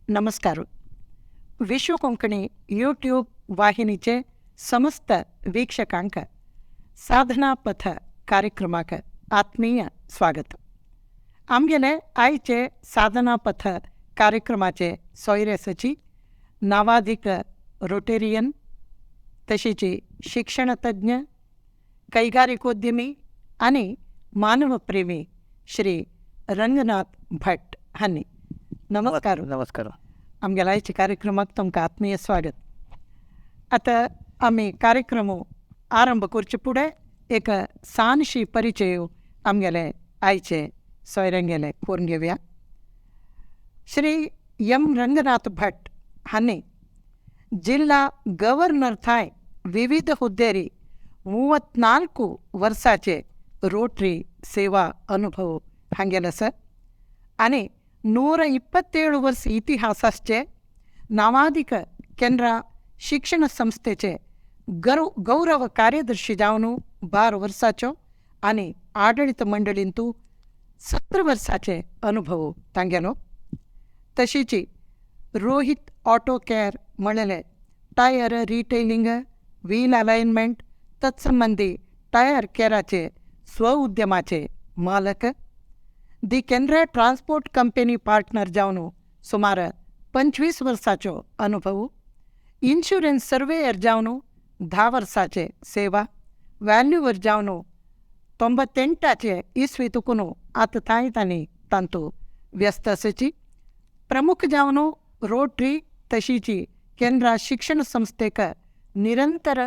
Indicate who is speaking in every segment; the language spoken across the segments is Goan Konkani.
Speaker 1: नमस्कार. विश्व कोंकणी यूट्यूब वाहिनीचे समस्त वीक्षकांक साधना पथ कार्यक्रमाक आत्मीय स्वागत. आमगेले आयचे साधना पथ कार्यक्रमाचे सोयरे सची नावाधिक रोटेरियन, तशीची शिक्षणतज्ञ, ಕೈಗಾರಿಕೋದ್ಯಮಿ आनी मानवप्रेमी श्री रंगनाथ भट हांणी. नमस्कार.
Speaker 2: नमस्कार.
Speaker 1: आमगेल्या आयच्या कार्यक्रमाक तुमकां आत्मीय स्वागत. आतां आमी कार्यक्रम आरंभ करचे फुडें एक सानशी परिचय आमगेले आयचे सोयऱ्यांगेले करून घेवया. श्री एम रंगनाथ भट हांणी ಜಿಲ್ಲಾ ಗವರ್ನರ್ ಥಾಯ್ ವಿವಿಧ ಹುದ್ದೆರಿ 34 वर्साचे रोटरी सेवा अनुभव हांगेलो आसा आनी 127 वर्स इतिहास आसचे नावादीक केनरा शिक्षण संस्थेचे गौरव कार्यदर्शी जावन 12 वर्साचो आनी आडळीत मंडळींतू 17 वर्साचे अनुभव तांगेलो. तशीची रोहित ऑटो केअर म्हणलेले टायर रिटेलिंग, व्हील अलायनमेंट तत्संबंधी टायर केराचे स्वउद्यमाचे मालक, the Canara transport company partner जावन सुमार 25 वर्साचो अनुभव, इन्शुरन्स सर्वेयर जावन 10 वर्साचे सेवा, व्हॅल्युवर जावन 98चे इसवी तुकून आतां थंय तांणी तांतू व्यस्त आसाची, प्रमुख जावन रोटरी तशीची केनरा शिक्षण संस्थेक निरंतर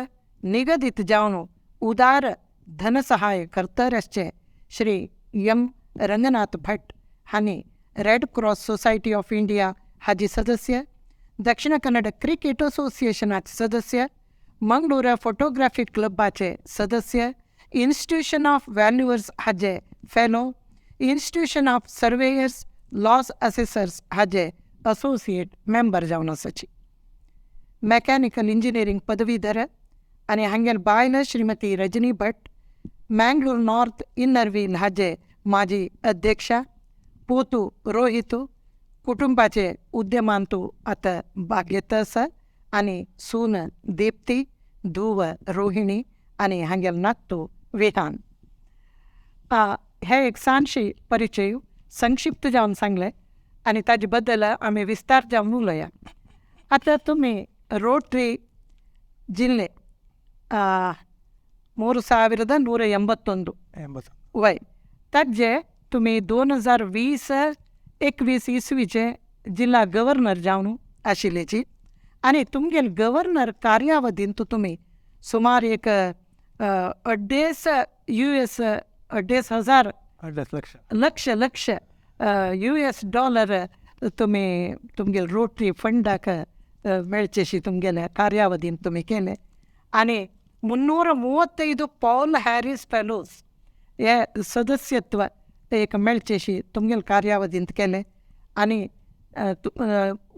Speaker 1: निगदीत जावन उदार धनसहाय करतर आसचे श्री एम रंगनाथ भट हांणी red cross society of India हाजी सदस्य, दक्षिण कन्नड क्रिकेट असोसिएशनाचे सदस्य, मंगळूर फोटोग्राफी क्लबाचे सदस्य, इन्स्टिट्यूशन ऑफ व्हॅल्युअर्स हाजे fellow, institution of surveyors loss assessors हाजे असोसिएट मेंबर जावन आसाची, मेकॅनिकल इंजिनियरींग पदवीधर आनी हांगेल बायल श्रीमती रजनी भट, मँगलोर नॉर्थ इनर व्हील हाजे माजी अध्यक्षा, पोतू रोहितू कुटुंबाचे उद्यमांतू आतां भाग घेता आसा आनी सून दीप्ती, धूव रोहिणी आनी हांगेल नातू विहान. हे एक सानशी परिचय संक्षिप्त जावन सांगलें आनी ताजे बद्दल आमी विस्तार जावन उलोवया. आतां तुमी रोटरी ಜಿಲ್ಲೆ 3181.
Speaker 2: 80.
Speaker 1: वय ताजे तुमी 2020-21 इसवीचे जिल्हा गव्हर्नर जावन आशिल्ल्याची आनी तुमगेल गव्हर्नर कार्यावधींत तुमी सुमार एक अड्डेस यू एस 2,500
Speaker 2: 2.5 लक्ष.
Speaker 1: लक्ष लक्ष यू एस डॉलर तुमी तुमगेल रोटरी फंडाक मेळचेशी तुमगेल्या कार्यावधींत तुमी केले आनी 335 पॉल हॅरीस फेलोज हे सदस्यत्व एक मेळचेशी तुमगेल कार्यावधींत केले आनी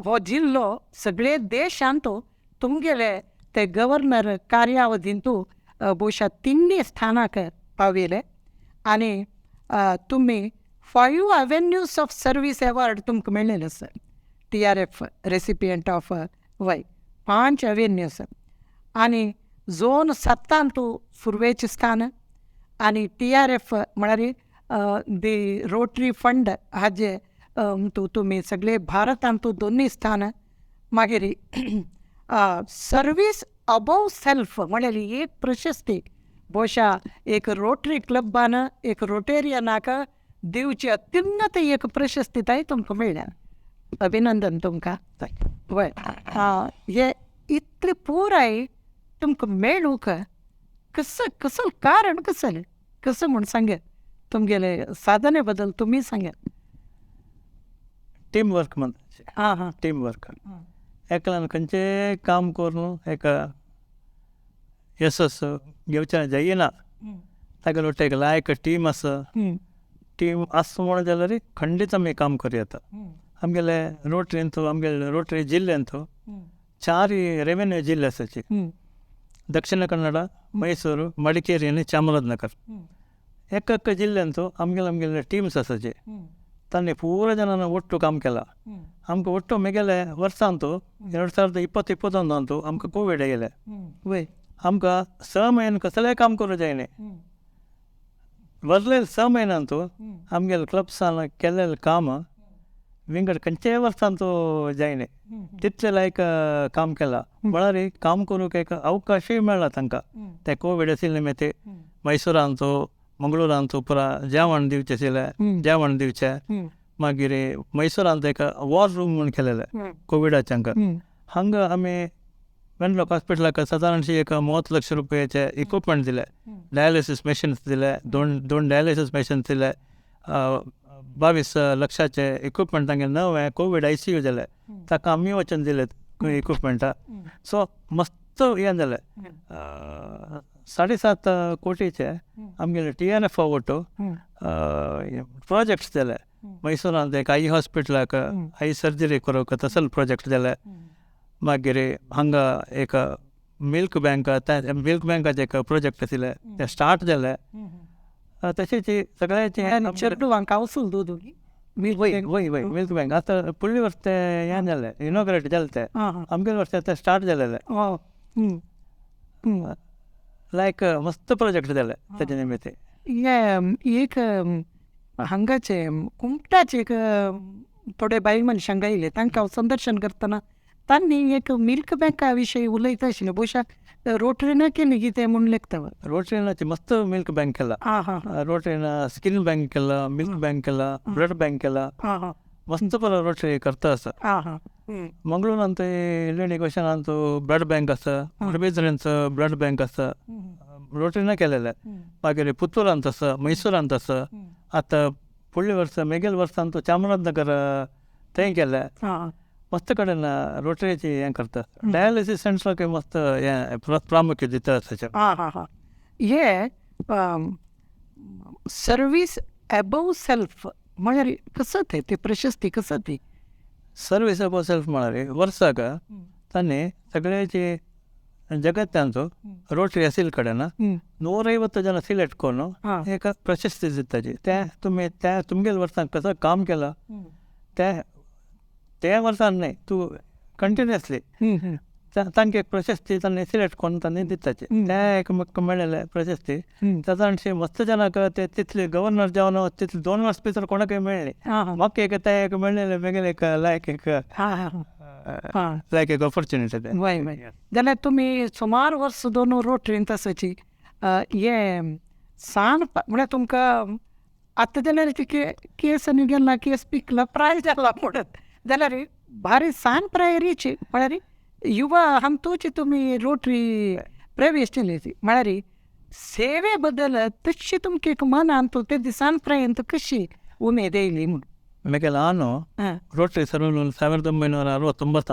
Speaker 1: हो जिल्लो सगळे देशांत तुमगेले ते गव्हर्नर कार्यावधींतू बहुशा तिन्ही स्थानाक पाविले आनी तुमी five avenues of service award तुमकां मेळ्ळेलें आसा, टीआरएफ रेसिपियंट ऑफ वय पांच अवेन्यूज आनी झोन 7तांतू सुरवेचें स्थान आनी टीआरएफ म्हळ्यार दी रोटरी फंड हाजे तुमी सगळे भारतांतू दोनूय स्थान. मागीर सर्वीस अबोव सेल्फ म्हळ्यार एक प्रशस्ती बहुशा एक रोटरी क्लबान एक रोटेरियनाक दिवची अत्युन्नत एक प्रशस्ती ताई तुमकां मेळ्ळ्या. अभिनंदन तुमकां. वय, हे इतले पुराय तुमकां मेळूंक कसं कसं कारण कसं कसं म्हूण सांगात, तुमगेले साधने बद्दल तुमी सांगात.
Speaker 2: टीम वर्क म्हणटा.
Speaker 1: आं हां
Speaker 2: टीम वर्क. एकल्यान खंयचें काम करून एक यशस घेवचें जायना, ताका वाटे एक लायक टीम आसा. टीम आसा म्हणून जाल्यार खंडीत आमी काम करूं येता. आमगेले रोटरींत, आमगेले रोटरी जिल्ल्यांत चार रेवेन्यू जिल्ले आसाची, दक्षिण कन्नड, मैसूर, मडिकेरी आनी चामराजनगर. एक एक जिल्ल्यांत आमगेले आमगेले टिम्स आसाचे. तांणी पुरा जणांना ಒಟ್ಟು काम केला. आमकां ಒಟ್ಟು मेगेले वर्सांतू 2020-21 आमकां कोवीड येयले.
Speaker 1: वय.
Speaker 2: आमकां 6 म्हयने कसलेंय काम करूं जायना. वरलेले 6 म्हयन्यांतू आमगेले क्लब्सान केल्लेलें काम विंगड खंयच्याय वर्सांतू जायना तितलें लायक काम केलां. म्हळ्यार काम करूंक एक अवकाशूय मेळ्ळा तांकां. ते कोवीड आशिल्ले निमित्त मैसुरांतू मंगळुरांतू पुरा जेवण दिवचें आशिल्लें, जेवण दिवचें. मागीर मैसुरांत एक वॉर रूम म्हूण केलेलें कोविडाच्या हांगा. हांगा आमी वेनलॉक हॉस्पिटलाक सादारणशी एक 30 लाख रुपयाचे इक्विपमेंट दिले, डायलिसीस मशीन्स दिले, दोन डायलिसीस मशीन्स दिले, 22 लक्षाचे इक्विपमेंट तांगे नवें कोवीड ICU जालें ताका आमी वचून दिले इक्विपमेंटा. सो मस्त हें जालें. 7.5 कोटीचे आमगेले TRF ಒಟ್ಟು ಪ್ರಾಜೆಕ್ಟ್ಸ್ जाले. मैसुरांत एक I हॉस्पिटलाक I surgery करूंक तसले प्रोजेक्ट जाले. मागीर हांगा एक मिल्क बँक, मिल्क बँकाचें एक प्रोजेक्ट आशिल्लें तें स्टार्ट जालें. तशेंच सगळ्याचें
Speaker 1: चेडवांक हावसूल दूद
Speaker 2: वय वय वय मिल्क बँक आतां फुडले वर्स तें हें जालें, इनॉग्रेट जालें तें. आमगेले वर्स तें स्टार्ट जालेलें. लायक मस्त प्रोजेक्ट जाले तेजे निमित्त.
Speaker 1: हें एक हांगाचे कुमटाचे एक थोडे बायल मनशांक आयले तांकां हांव संदर्शन करतना तांणी एक मिल्क बँका विशयी उलयता आशिल्लें. बहुशा रोटरीन केली कितें म्हूण लेखता.
Speaker 2: रोटरीनाचे मस्त मिल्क बँक केला, रोटरीन स्किन बँक केला, मिल्क बँक केला, ब्लड बँक केला, मस्त बरो रोटरी करता आसा. मंगळूरांत लेणी क्वेशनांत ब्लड बँक आसा, मुडबिद्रेंत ब्लड बँक आसा, रोटरीन केलेलें. मागीर पुत्तूरांत आसा, मैसुरांत आसा. आतां फुडल्या वर्सा मेगेल वर्सांत चामराजनगर थंय केलें. मस्त कडेन रोटरीची हें करता. डायलिसीस सेंटराक मस्त हें प्रामुख्य दिता आसा.
Speaker 1: आं हां हां. हे सर्वीस एबव सेल्फ म्हळ्यार कसो तें, ती प्रशस्ती कसो ती?
Speaker 2: सर्वीस एबव सेल्फ म्हळ्यार वर्साक तांणी सगळ्याची जगत्यांचो रोटरी आशिल्ले कडेन 150 जन सिलेक्ट करून एक प्रशस्ती दिताची. तें तुमी त्या तुमगेले वर्साक कसो काम केलां तें त्या वर्सान न्हय, तूं कंटिन्युअसली तांकां एक प्रशस्ती तांणी सिलेक्ट करून तांणी दिताची. तें एक म्हाका मेळ्ळेलें प्रशस्ती. तांचे मस्त जनाक ते तितले गव्हर्नर जावन तितले 2 वर्स भितर कोणाकय मेळ्ळी. म्हाका एक तें एक मेळ्ळेलें मेगेलें एक लायक एक लायक एक ऑपॉर्च्युनिटी तें.
Speaker 1: वय वय. जाल्यार तुमी सुमार वर्स दोन रोटरींत आसाची हें सान म्हळ्यार तुमकां आतां जाल्यार केस आनी गेला, केस पिकला, प्राय जाला म्हणत जाल्यार भारी सान प्रायरीची म्हळ्यार युवा हांतूची तुमी रोटरी प्रवेश केली म्हळ्यार सेवे बद्दल तशी तुमकां एक मनांत ते दिसान प्रायंत कशी उमेद येयली म्हूण?
Speaker 2: मेगेले हांव रोटरी सर्व 1969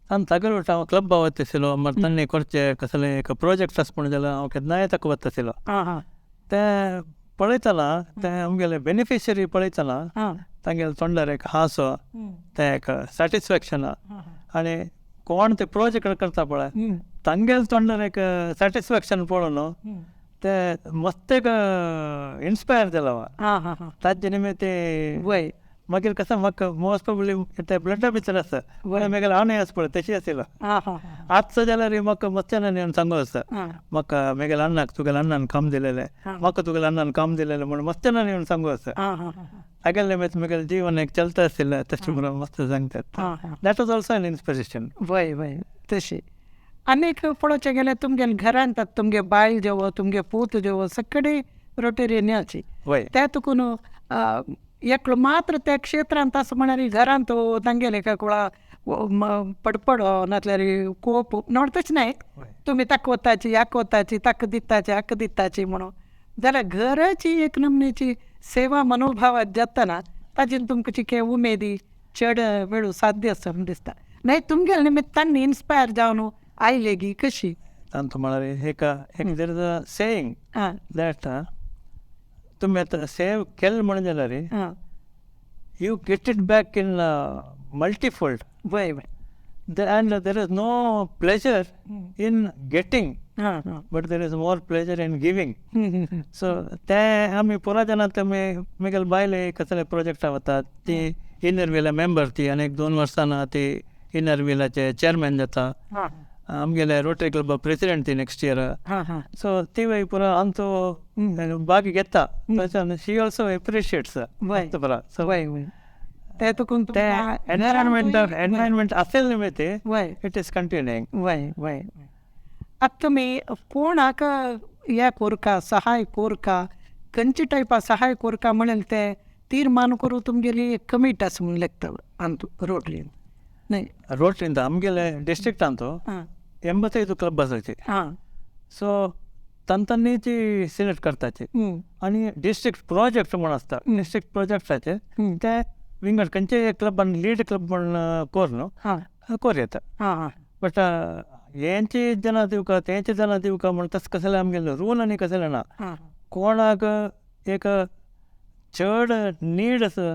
Speaker 2: तांणी तागेलो हांव क्लब वता आशिल्लो. मागीर तांणी करचे कसले एक प्रोजेक्ट आसा म्हूण जाल्यार हांव केन्नाय ताका वता आशिल्लो. तें पळयतना तें आमगेले बेनिफिशरी पळयतना तांगेले तोंडार एक हांसो, तें एक सॅटिस्फॅक्शन, आनी कोण ते प्रोजेक्ट करता पळय तांगेले तोंडार एक सॅटिस्फॅक्शन पळोवन ते मस्त एक इन्स्पायर जालो हांव. ताजे निमित्त
Speaker 1: वय
Speaker 2: मागीर कसो म्हाका मोस्ट प्रोबेबली ते ब्लडा भितर आसा. मागीर हांव आसा पळय तशी आशिल्लो. आतां जाल्यार म्हाका मस्त जाणांनी येवन सांगू आसा म्हाका मेगेल्या अण्णाक तुगेल्या अण्णान काम दिलेलें, म्हाका तुगेल्या अण्णान काम दिलेलें म्हूण मस्त जाणांनी येवन सांगू आसा. तागेलें निमित्त म्हगेलें जीवन एक चलता आशिल्लें तशें म्हणून मस्त सांगतात. That was also an inspiration.
Speaker 1: वय वय तशें. आनीक पळोवचें गेल्यार तुमगेले घरांत तुमगे बायल जेवो, तुमगे पूत जेवो, सगळे रोटेरियनाची.
Speaker 2: वय.
Speaker 1: ते तुकून एकलो मात्र त्या क्षेत्रांत आसा म्हळ्यार घरांत तांगेले कोळा पडपडो नासल्यार कोप नोड तशें न्हय, तुमी ताका वताची हाका वताची, ताका दिताची हाका दिताची म्हणून जाल्यार घराची एक नमनेची सेवा मनोभावात जातना ताजेन तुमकां चिके उमेदी चड मेळूं साध्य आसा म्हूण दिसता. न्हय तुमगेले निमित्तान इन्स्पायर जावन आयलेगी कशी?
Speaker 2: तांतू म्हळ्यार एक there is a saying that तुमी आतां सेव केलें म्हणून जाल्यार you get it back in multifold.
Speaker 1: वय वय.
Speaker 2: And there is no pleasure in getting. But there is more pleasure in giving. So ते आमी पुरा जाणां आमी मागीर बायले कसले प्रोजेक्टा वतात ती इनर व्हिला मेंबर ती आनी एक 2 वर्सां ती इनर व्हिलाचे चेअरमॅन जाता. आमगेले रोटरी क्लब प्रेसिडेंट ती नेक्स्ट इयर. सो ती पुरा आमचो भाग घेता. शी ऑल्सो एप्रिशिएट्स पुरा. सो
Speaker 1: ते तुका
Speaker 2: ते एनवायरमेंट एनवायरमेंट असेल निमित्त it is continuing.
Speaker 1: वय वय. आतां तुमी कोणाक हे कोरका सहाय कोरका खंयचे टायपा सहाय कोरका म्हणलें ते तीर्मान करूं तुमगेली एक कमिटी आसा म्हणून लेखता अंतू रोटरीन न्हय?
Speaker 2: रोटरीन आमगेले डिस्ट्रिक्टांत 85 क्लब आसाचे. सो तांकां ती सिलेक्ट करताची आनी डिस्ट्रिक्ट प्रोजेक्ट म्हूण आसता. डिस्ट्रिक्ट प्रोजेक्टाचे ते विंगड खंयचे क्लबान लीड क्लब म्हूण कोर न्हू कोर येता. बट हेंची जाणां दिवका तेंचे जाणां दिवका म्हूण तशें कसलें आमगेलें रूल आनी कसलें ना. कोणाक एक चड नीड आसा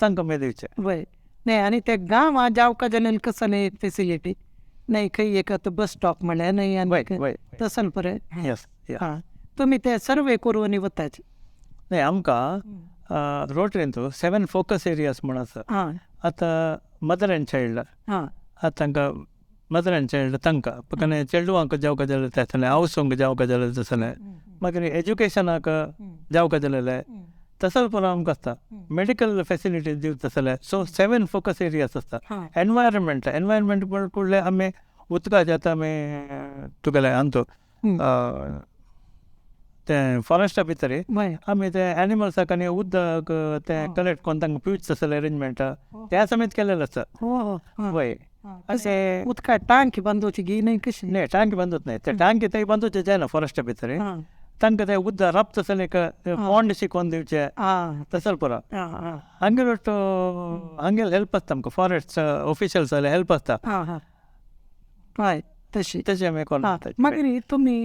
Speaker 2: तांकां मागीर दिवचें.
Speaker 1: वय न्हय. आनी ते गांवां जावका जाल्यार कसलें फेसिलिटी न्हय खंय एक आतां बस स्टॉप म्हणल्यार न्हय आनी तसो पळय.
Speaker 2: येस.
Speaker 1: तुमी ते सर्वे करून आनी वताचे?
Speaker 2: न्हय, आमकां रोटरींत 7 फोकस एरियाज म्हूण आसा. आतां मदर एंड चायल्ड, आतां तांकां मदर एंड चायल्ड तांकां चेडवांक जावका जाल्यार तसलें, आवसूंक जावका जाल्यार तसलें, मागीर एज्युकेशनाक जावका जालेलें तसो पुरो आमकां आसता. मेडिकल फेसिलिटीज दिवता तसलें. सो 7 फोकस एरियाज आसता. एनवायरमेंट एनवायरमेंट म्हणल्यार आमी उदकाचें आतां आमी तुगेलें अंतू तें फॉरेस्टा भितर आमी ते एनिमल्साक आनी उदक तें कलेक्ट करून तांकां पिवचें तसलें अरेंजमेंट त्या समेत केलेलें आसता. वय.
Speaker 1: अशें उदका टांकी बांदोवची गी न्हय कशी?
Speaker 2: न्हय, टांकी बांदूच न्हय. ते टांकी थंय बांदूचे जायना फॉरेस्टा भितर. तांकां ते उदक राबता तसलें एक पॉन्ड शिकोवन दिवचें तसलें पुरो. हांगेर हांगेर हेल्प आसता आमकां, फॉरेस्ट ऑफिशल्स जाल्यार हेल्प आसता.
Speaker 1: हय तशी
Speaker 2: तशें आमी कोन्न.
Speaker 1: मागीर तुमी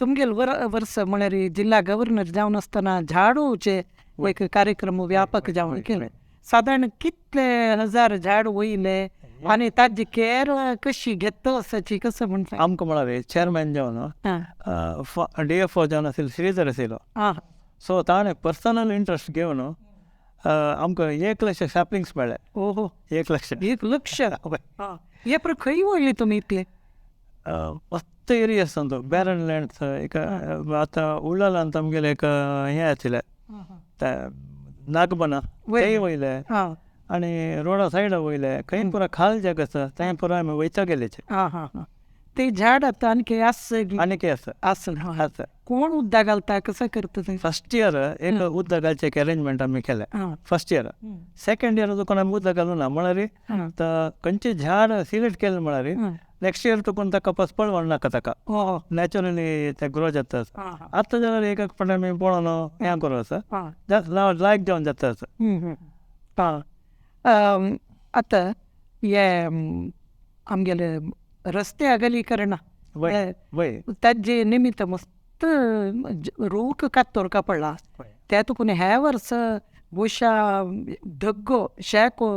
Speaker 1: तुमगेले वर्स म्हळ्यार जिल्ला गव्हर्नर जावन आसतना झाड रोवचे एक कार्यक्रम व्यापक जावन केले. सादारण कितले हजार झाड वयले आनी ताजी केर कशी घेता असाची कसं म्हणटा?
Speaker 2: आमकां म्हळ्यार चेअरमॅन जावन डी एफ ओ जावन आशिल्लो श्रीधर आशिल्लो. सो ताणें पर्सनल इंट्रस्ट घेवन आमकां 1 लक्ष सॅपलिंग्स मेळ्ळे.
Speaker 1: ओहो,
Speaker 2: 1 लक्ष.
Speaker 1: 1 लक्ष. हे पर खंय वयले तुमी इतले?
Speaker 2: मस्त एरिया आसा तो बॅरन लँड्स. एक आतां उल्लालांत आमगेलें एक हें आशिल्लें तें नागबना, थंय वयले आनी रोडा सायडा वयले, खंय पुरा खाल जाग आसा थंय पुरा आमी वयता गेलेचे.
Speaker 1: ते झाड आतां आणखी आस
Speaker 2: आनीक आसा
Speaker 1: आसा. कोण उदक घालता कसं करता ते?
Speaker 2: फर्स्ट इयर एक उदक घालचें एक अरेंजमेंट आमी केलें फर्स्ट इयर. सेकंड इयर तुका आमी उदक घालूं ना म्हळ्यार खंयचें झाड सिलेक्ट केलें म्हळ्यार नेक्स्ट इयर तुका ताका पसपळ नाका ताका नॅचरली ते ग्रो जाता. आतां जाल्यार एक एक फावट आमी पळोवन हें करूं आसा लायक जावन जाता आसा.
Speaker 1: आतां हे आमगेले रस्ते अगलीकरण ताजे निमित्त मस्त रूख कातोरका पडला त्या तुकून ह्या वर्स ಬಹುಶಃ धग्गो शेको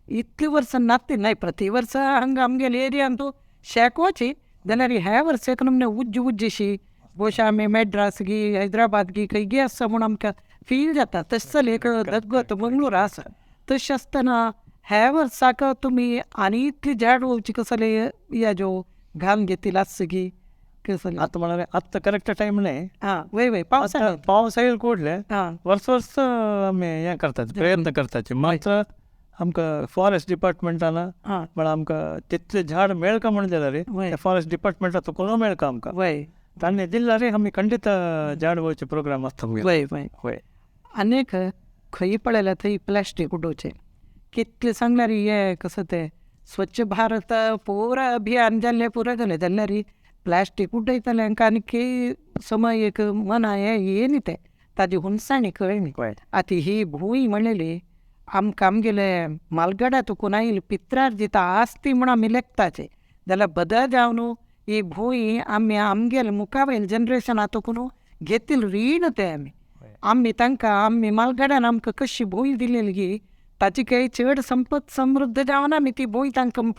Speaker 1: इतले वर्सां नात न्हय प्रति वर्सा हांगा आमगेले एरियांतू शेकोची जाल्यार ह्या वर्सा एक नमूने उज्जी उज्जीशी ಬಹುಶಃ आमी मॅड्रास गी हैदराबाद गी खंय गी आसा म्हूण आमकां फील जाता. तशें एक धग्गो तो मंगळूर आसा. तशें आसतना ह्या वर्साक तुमी आनी इतली झाड रोवची कसले हेज्यो घाम घेतील आसता गी कसले?
Speaker 2: आतां म्हळ्यार आतां करेक्ट टायम न्हय.
Speaker 1: आं वय वय पावसा
Speaker 2: पावस येयल कुडले वर्स वर्स आमी हें करतात प्रयत्न करताचे. मात्र आमकां फॉरेस्ट डिपार्टमेंटान म्हळ्यार आमकां तितलें झाड मेळका म्हण जाल्यार फॉरेस्ट डिपार्टमेंटा तुका मेळका आमकां.
Speaker 1: वय
Speaker 2: तांणी दिल्यार आमी खंडीत झाड रोवचे प्रोग्राम आसता.
Speaker 1: वय वय
Speaker 2: वय.
Speaker 1: आनीक खंय पळयल्यार थंय प्लास्टीक उडोवचें कितलें सांगल्यार हें कसं तें स्वच्छ भारत पुरा अभियान जाल्लें पुरो जालें जाल्यार प्लास्टीक उडयतले हांकां आनीक समय एक मना हें येयनी तें ताजी हुनसाणी कळनी. आतां ही भूंय म्हणलेली आमकां आमगेले मालगडा तुकून आयली पित्रार्जित आस्ती म्हूण आमी लेखताचे जाल्यार बदल जावन ही भूंय आमी आमगेले मुखावयले जनरेशना तुकून घेतील रीण तें आमी आमी तांकां आमी मालगड्यान आमकां कशी भूंय दिलेली गी ताची काही चड संपत समृद्ध जावन आमी ती भूंय तांकां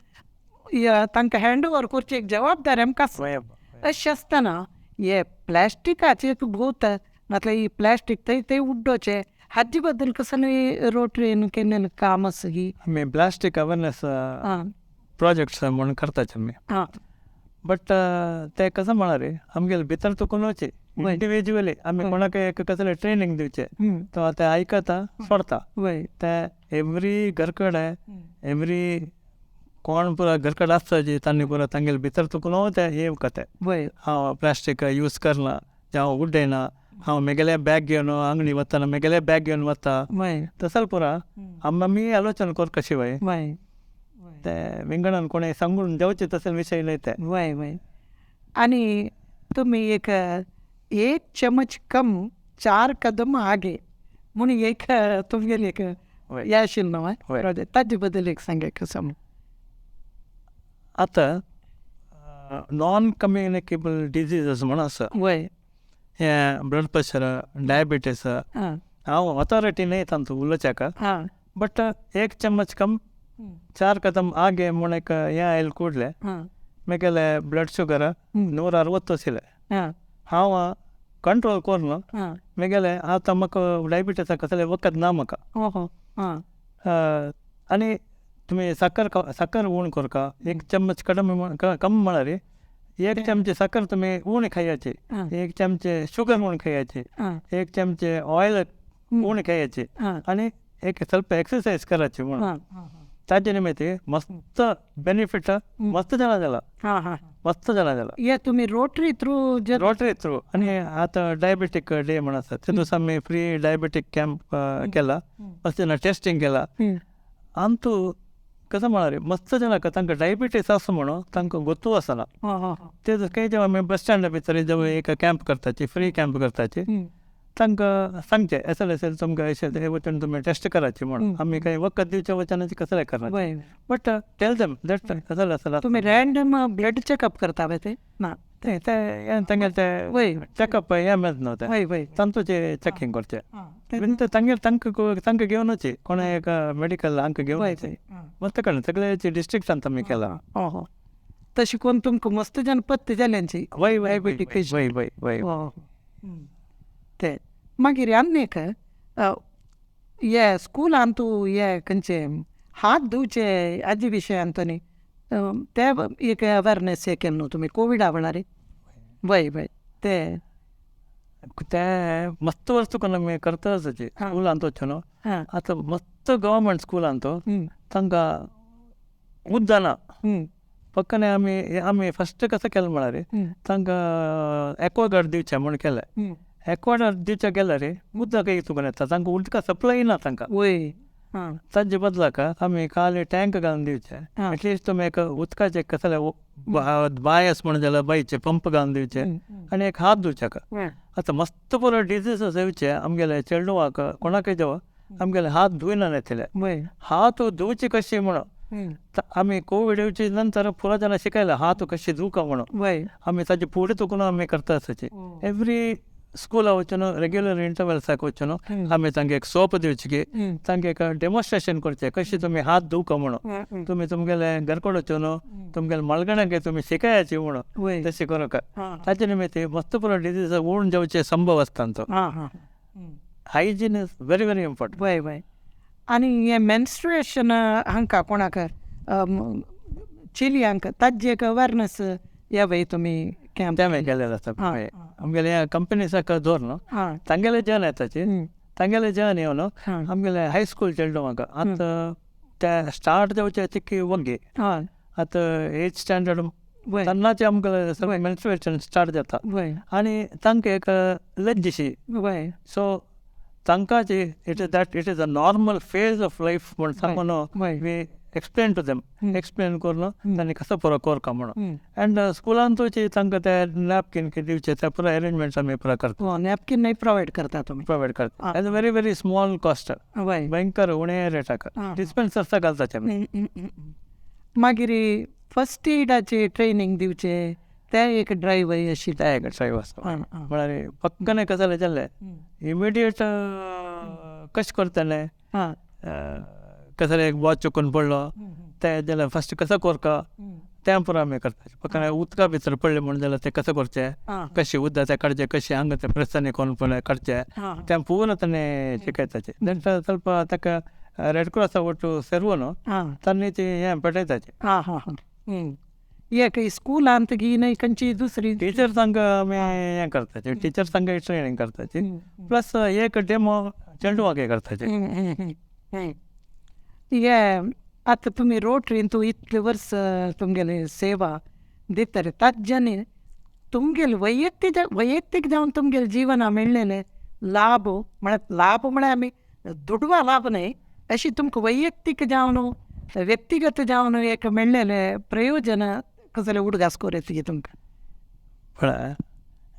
Speaker 1: तांकां हँड ओवर करची एक जबाबदारी आमकां आसा. अशें आसतना हे प्लास्टिकाचे एक भोवत म्हटल्यार ही प्लास्टीक थंय थंय उड्डोचे हाजे बद्दल कसलें रोटरीन केन्ना काम आसा की?
Speaker 2: आमी प्लास्टीक अवेरनेस प्रोजेक्ट्स म्हूण करताचे आमी. बट ते कसं म्हळ्यार आमगेले भितर तुकून वचचे इंडिविज्युअली आमी कोणाक एक कसलें ट्रेनींग दिवचें तो आतां आयकता सोडता. ते एवरी घर कडेन एवरी कोण पुरा घर कडेन आसता जी तांणी पुरा तांगेले भितर तुकून ते हे करता, हांव प्लास्टीक यूज करना, हांव उडयना, हांव मेगेले बॅग घेवन आंगडी वतना मेगेले बॅग घेवन वता, तसल पुरा आमी आलोचन कर कशी वय ते विंगडान कोणें सांगून जावचे तसले विशय न्हय ते.
Speaker 1: वय वय. आनी तुमी एक एक चमच कम चार कदम आगे म्हूण एक तुमगेली एक हें आशिल्लें न्हू प्रोजेक्ट, ताजे बद्दल एक सांगात कसो.
Speaker 2: आतां नॉन कम्युनिकेबल डिजीजस म्हण आसा, हें ब्लड प्रेशर, डायबिटीस, हांव ऑथॉरिटी न्हय तांतू उलोवच्याक, बट एक चमच कम चार कदम आगे म्हूण एक हें आयल कुडलें मेगेले ब्लड शुगर 160 आशिल्लें. हांव कंट्रोल करून मेगेले आतां म्हाका डायबिटीसा कसलें वखद ना म्हाका. आनी तुमी साकर साकर उण करका, एक चमच कदम कम म्हळ्यार एक चमचे साकर तुमी उण खायाची, एक चमचे शुगर उण खायाची, एक चमचे ऑयल उण खायाची आनी एक ಸ್ವಲ್ಪ एक्सरसाइज करायची म्हणून ताजे निमित्त मस्त बेनिफिट मस्त जाणा जाला, मस्त जाणा जाला.
Speaker 1: हे तुमी रोटरी थ्रू
Speaker 2: रोटरी थ्रू. आनी आतां डायबेटीक डे म्हण आसा ते दिसा आमी फ्री डायबेटीक कॅम्प केला, मस्त जाणां टेस्टींग केला. आमतू कसं म्हळ्यार मस्त जाणां तांकां डायबिटीस आसा म्हणून तांकां गोत्तू आसना. ते खंय जेवा आमी बस स्टँडा भितर जेवा एक कॅम्प करताची, फ्री कॅम्प करताची, तांकां सांगचें असेल असेल तुमकां अशें वचून तुमी टेस्ट करायची म्हणून. आमी कांय वखद दिवचे वचनाची कसलें करना, बट टेल देम that कसेल असेल.
Speaker 1: तुमी रॅन्डम ब्लड चॅकअप करता ते ना?
Speaker 2: ते तांगेले ते चॅकअप हें मेळत न्हू तें तांतूचे चॅकिंग करचें. तांगेले तांकां तांकां घेवन वचचे कोणा एक मेडिकल हांकां घेवन वचचे मस्त कडेन सगळे डिस्ट्रिक्टांत आमी केला.
Speaker 1: तशें करून तुमकां मस्त जाण पत्ते जाल्यांची.
Speaker 2: वय वय वय वय वय.
Speaker 1: ते मागीर आनी एक हे स्कुलान तूं हे खंयचे हात धुवचे हाजे विशयान न्ही ते एक अवेरनेस हे केलें न्हू तुमी कोविडा वेळार. वय वय. ते
Speaker 2: ते मस्त वस्तू करून आमी करताच स्कुलांत वचून न्हू. आतां मस्त गव्हर्मेंट स्कुलांत तांकां उदक ना पक्कने आमी आमी फस्ट कसं केलें म्हळ्यार तांकां एक्वागार्ड दिवचें म्हूण केलें. एक्वागार्ड दिवचें गेल्यार उदक तुका येता तांकां उदका सप्लाय ना तांकां. ताजे बदलाक आमी खाली टँक घालून दिवचे, एटलिस्ट तुमी एक उदकाचे कसले बांय आसा म्हणून जाल्यार बांयचे पंप घालून दिवचे आनी एक हात धुवच्याक. आतां मस्त पुरो डिजीस येवचे आमगेले चेडवाक कोणाकय जावं आमगेले हात धुयना येतले. हात धुवचे कशे म्हणून आमी कोवीड येवचे नंतर पुरो जाणां शिकयलें हात कशे धुवका म्हणून. आमी ताजे फुडें तुकून आमी करता आसाचे एवरी स्कुला वचून रेग्युलर इंटरवल्साक वचून आमी तांकां एक सोप दिवची की तांकां एक डेमॉन्स्ट्रेशन करचें कशें तुमी हात धुवका म्हणून. तुमी तुमगेले घरकोड वचून तुमगेले मळगणाक तुमी शिकायाची म्हणून तशें करूंक. ताचे निमित्त मस्त पुरो डिजीज उण जावचे संभव आसता तो. Hygiene is very very important.
Speaker 1: वय वय. आनी हें मेन्स्ट्रुएशन हांकां कोणाक चेडयांक ताजे एक अवेरनेस हे वय तुमी
Speaker 2: कॅम्प ते केलेलें आसता. आमगेले कंपनीसाक दवर न्हू तांगेले जन येताची तांगेले जन येवन आमगेले हायस्कूल चेडवांक आतां ते स्टार्ट जावचे चिक्की वग्गी आतां एथ स्टँडर्ड तेन्नाचे आमकां सगळें मेन्स्ट्रुएशन स्टार्ट जाता आनी तांकां एक लज्जशी. सो तांकां it is that it is a normal phase of life म्हूण सांगून we explain to them, explain करून तांणी कसो पुरो करका म्हणून. अँड स्कुलांतूच तांकां ते नॅपकीन दिवचे ते पुरो अरेंजमेंट्स आमी पुरो करता.
Speaker 1: नॅपकीन नाही प्रोवायड करता तुमी?
Speaker 2: प्रोवायड करता as a very very small cost, भयंकर उणे रेटाक डिस्पेन्सर्सा घालताचे आमी.
Speaker 1: मागीर फर्स्ट एडाचे ट्रेनींग दिवचे ते एक ड्रायव्ह अशी
Speaker 2: ते एक ड्रायव्ह आसता म्हळ्यार पक्कने कसलें जालें इमिडिएट कशें करतलें, कसले एक वॉच चुकून पडलो ते जाल्यार फर्स्ट कसो करका, तें पुरो आमी करता. फक्त उदका भितर पडलें म्हूण जाल्यार तें कशें करचें, कशें उदक तें काडचें, कशें हांगा तें प्रेसांनी कोन्न पळय काडचें, तें पूर्ण ताणें शिकयताचे. देन ಸ್ವಲ್ಪ ताका रेड क्रॉसा ಒಟ್ಟು सेरवून तांणी ती हें पेटयताचे.
Speaker 1: एक स्कुलांत गी न्हय खंयची दुसरी
Speaker 2: टिचर्सांक आमी हें करताचे, टिचर्सांक ट्रेनींग करताची, प्लस एक डेमो चेडवांक करताचे.
Speaker 1: हे आतां तुमी रोटरीन तूं इतले वर्स तुमगेले सेवा दितले ताज्यांनी तुमगेले वैयक्तीक वैयक्तीक जावन तुमगेले जिवना मेळ्ळेले लाभ म्हळ्यार, लाभ म्हळ्यार आमी दुडवा लाभ न्हय, अशी तुमकां वैयक्तीक जावन व्यक्तिगत जावन एक मेळ्ळेले प्रयोजन कसले उडगास करूं येता तुमकां?
Speaker 2: पळय,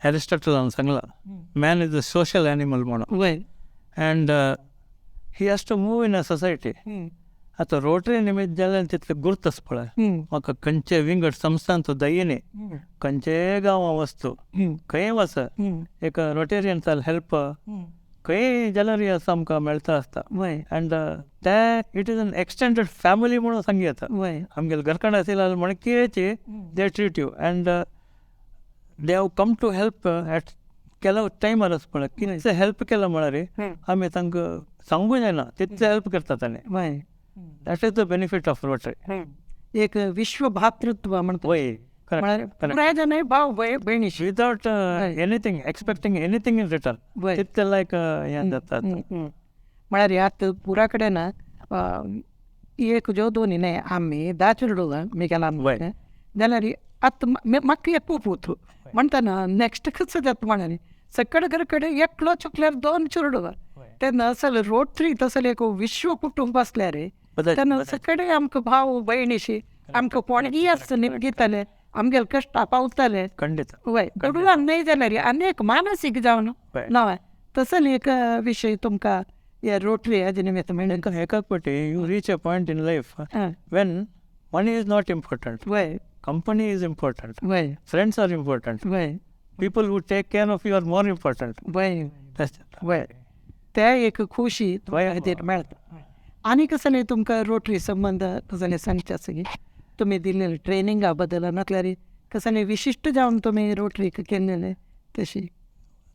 Speaker 2: एरिस्टॉटलान सांगलां, man is a social animal म्हणून. And he has to move in a society. आतां रोटरी निमित्त जाल्यार तितले गुर्त आसा पळय, म्हाका खंयचे विंगड संस्थांत दयिनी खंयचेय गांवां वस्तू खंय वच एक रोटेरियन हेल्प खंय जाल्यार आसा आमकां मेळता आसता. अँड ते it is an extended family म्हणून सांगू येता. आमगेले घरकान्न आशिल्ले म्हणकेची they treat you and they have come to help at ಕೆಲವು टायमार आसा पळय, कितले हेल्प केला म्हळ्यार आमी तांकां सांगूं जायना तितले हेल्प करता ताणें. That is the benefit of Rotary.
Speaker 1: एक विश्व भातृत्व म्हणटा.
Speaker 2: वय, करेक्ट.
Speaker 1: पुराय जाणां भाव भयणीशी
Speaker 2: without anything expecting anything in return, तितले लायक हें जाता.
Speaker 1: म्हळ्यार आतां पुरा कडेन एक ज्यो दोनी न्हय आमी धा चेडूं मिगेला जाल्यार आतां म्हाका एक पूत म्हणटना नॅक्स्ट कसो जाता म्हळ्यार सकड घर कडेन एकलो चुकल्यार दोन चेडूं, तेन्ना असल रोटरी तसलें एक विश्व कुटुंब आसल्यार तेन्ना सगळे आमकां भाव भयणीशी आमकां कोणूय आसता निमगितले आमगेले कश्टा पावतले.
Speaker 2: खंडीत.
Speaker 1: वय, दुडवान न्हय जाल्यार आनी एक मानसीक जावन ना तसले एक विशय तुमकां हे रोटरी हेजे निमित्त मेळ्ळें.
Speaker 2: एकाक फावटी you reach a point in life when money is not important, company is important, friends are important, people who take care of you are more important.
Speaker 1: वय, ते एक खुशी खातीर मेळटा. आनी कसलें तुमकां रोटरी संबंद कसलें सांगचें आसा की तुमी दिल्लेले ट्रेनिंगा बद्दल नासल्यार कसलें विशिश्ट जावन तुमी रोटरीक केल्लेले तशी?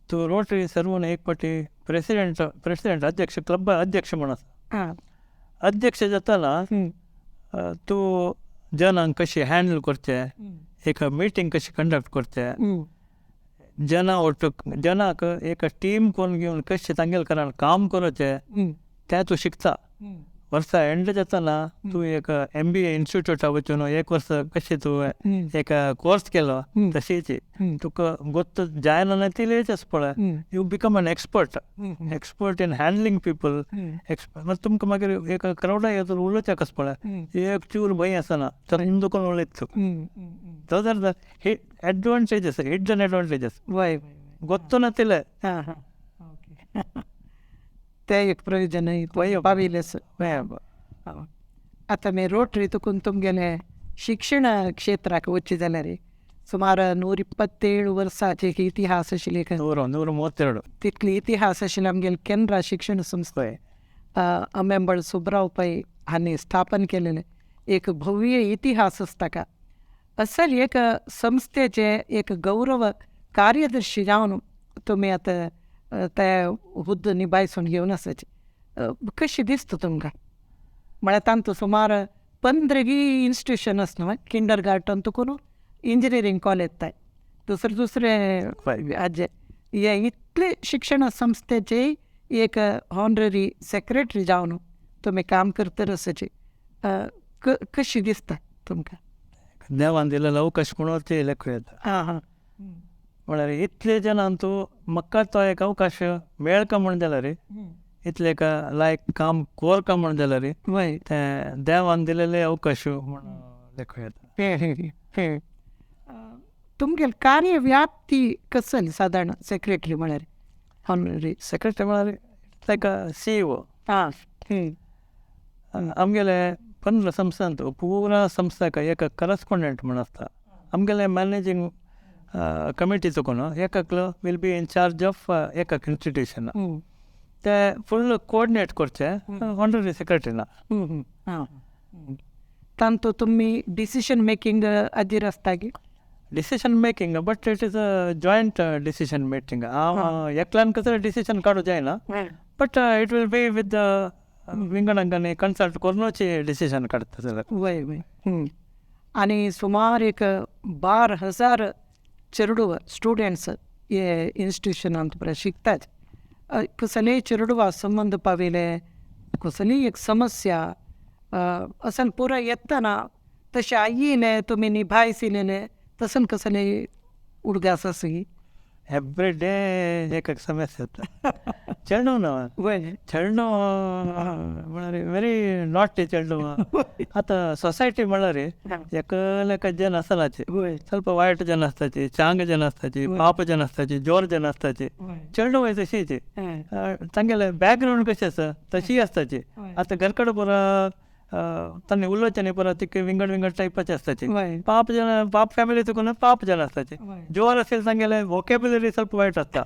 Speaker 2: तूं रोटरी सर्वून एक फावटी प्रेसिडेंट प्रेसिडेंट अध्यक्ष, क्लब अध्यक्ष म्हूण आसा. अध्यक्ष जाताना तूं जनांक कशें हँडल करचें, एक मिटींग कशी कंडक्ट करचें, जना ಒಟ್ಟು जनाक एक टीम करून घेवन कशें तांगेले करान काम करचें तें तूं शिकता. वर्सा एंड जाताना तूं एक MBA इन्स्टिट्यूटा वचून एक वर्स कशें तूं एक कोर्स केलो तशीच तुका गोत्त जायना तिलेच आसा पळय, you become an expert, expert in handling people. मागीर तुमकां मागीर एक क्रावडा येता उलोवच्याक आसा पळय, एक चूर भंय आसना, चंद करून उलयता तूं. Those are the advantages, hidden advantages.
Speaker 1: वय,
Speaker 2: ಗೊತ್ತು ನತ್ತಿಲ್ಲ.
Speaker 1: हां हां, ओके, तें एक प्रयोजन पाविल्लें. आतां मागीर रोटरी तुकून तुमगेलें शिक्षण क्षेत्राक वचचें जाल्यार सुमार 127 वर्सांचे एक इतिहास आशिल्ले एक
Speaker 2: 132.
Speaker 1: तितली इतिहास आशिल्ले आमगेले केनरा शिक्षण संस्था अम्मेंबळ सुब्राव पै हांणी स्थापन केलेलें एक भव्य इतिहास आसा ताका. असल एक संस्थेचें एक गौरव कार्यदर्शी जावन तुमी आतां ते हुद्दो निभायसून घेवन आसाचे, कशें दिसता तुमकां? म्हळ्यार तांतू सुमार 15 इन्स्टिट्यूशन आसा न्हू, किंडर गार्टन तुकून इंजिनियरींग कॉलेज ताय दुसरे दुसरे हाजे हे इतले शिक्षण संस्थेचे एक ऑनररी सेक्रेटरी जावन तुमी काम करतर आसाचे, कशें दिसता तुमकां?
Speaker 2: देवान दिलेलो अवकाश म्हणून लेखू येता.
Speaker 1: हां हां,
Speaker 2: म्हळ्यार इतले जाणांक तूं म्हाका तो एक अवकाश मेळका म्हूण जाल्यार, इतलें एक लायक काम कोरका म्हूण जाल्यार तें देवान दिलेले अवकाश म्हूण लेखू येता.
Speaker 1: तुमगेली कार्यव्याप्ती कसली सादारण सेक्रेटरी म्हळ्यार ऑनररी
Speaker 2: सेक्रेटरी म्हळ्यार लायक अ CEO.
Speaker 1: हां,
Speaker 2: आमगेले 15 संस्थांत पुरा संस्थाक एक करस्पॉन्डंट म्हूण आसता. आमगेले मॅनेजींग कमिटी चुकून एकलो will be in charge of एक इन्स्टिट्यूशन, ते फुल कोऑर्डिनेट करचे ऑनररी सेक्रेटरीना.
Speaker 1: हां, तांतू तुमी डिसिशन मेकिंग हाजेर आसता की
Speaker 2: Decision making, but it is a joint decision making. हांव एकल्यान कसो डिसिशन काडूं जायना, but it will be with विंगड कन्सल्ट करूनच डिसिशन काडटा जाल्यार.
Speaker 1: वय वय. आनी सुमार एक 12,000 चेडूं स्टुडंट्स हे इन्स्टिट्युशनांत बरें शिकतात. कसलेय चेडवा संबंद पाविले कसलीय एक समस्या असन पुराय येतना तशें आयिल्ले तुमी निभायसिलेले तसन कसले उडगास आसा.
Speaker 2: एवरी डे एक एक समस्या येता. चेडूं ना, चेडूं म्हळ्यार व्हेरी नॉटी चेडूं. आतां सोसायटी म्हळ्यार एकलेक जन आसनाची, ಸ್ವಲ್ಪ वायट जन आसताची, चांग जन आसताची, पाप जन आसताची, जोर जन आसताची. चेडूं तशीच तांगेले बॅकग्रावंड कशें आसा तशी आसताची. आतां घर कडेन पुरा तांणी उलोवचें न्ही, पुरा तिका विंगड विंगड टायपाचे आसताची. पाप जन, पाप फॅमिली चुकून पाप जन आसताची. जोर असेल तांगेले वोकेबुलरी ಸ್ವಲ್ಪ वायट आसता,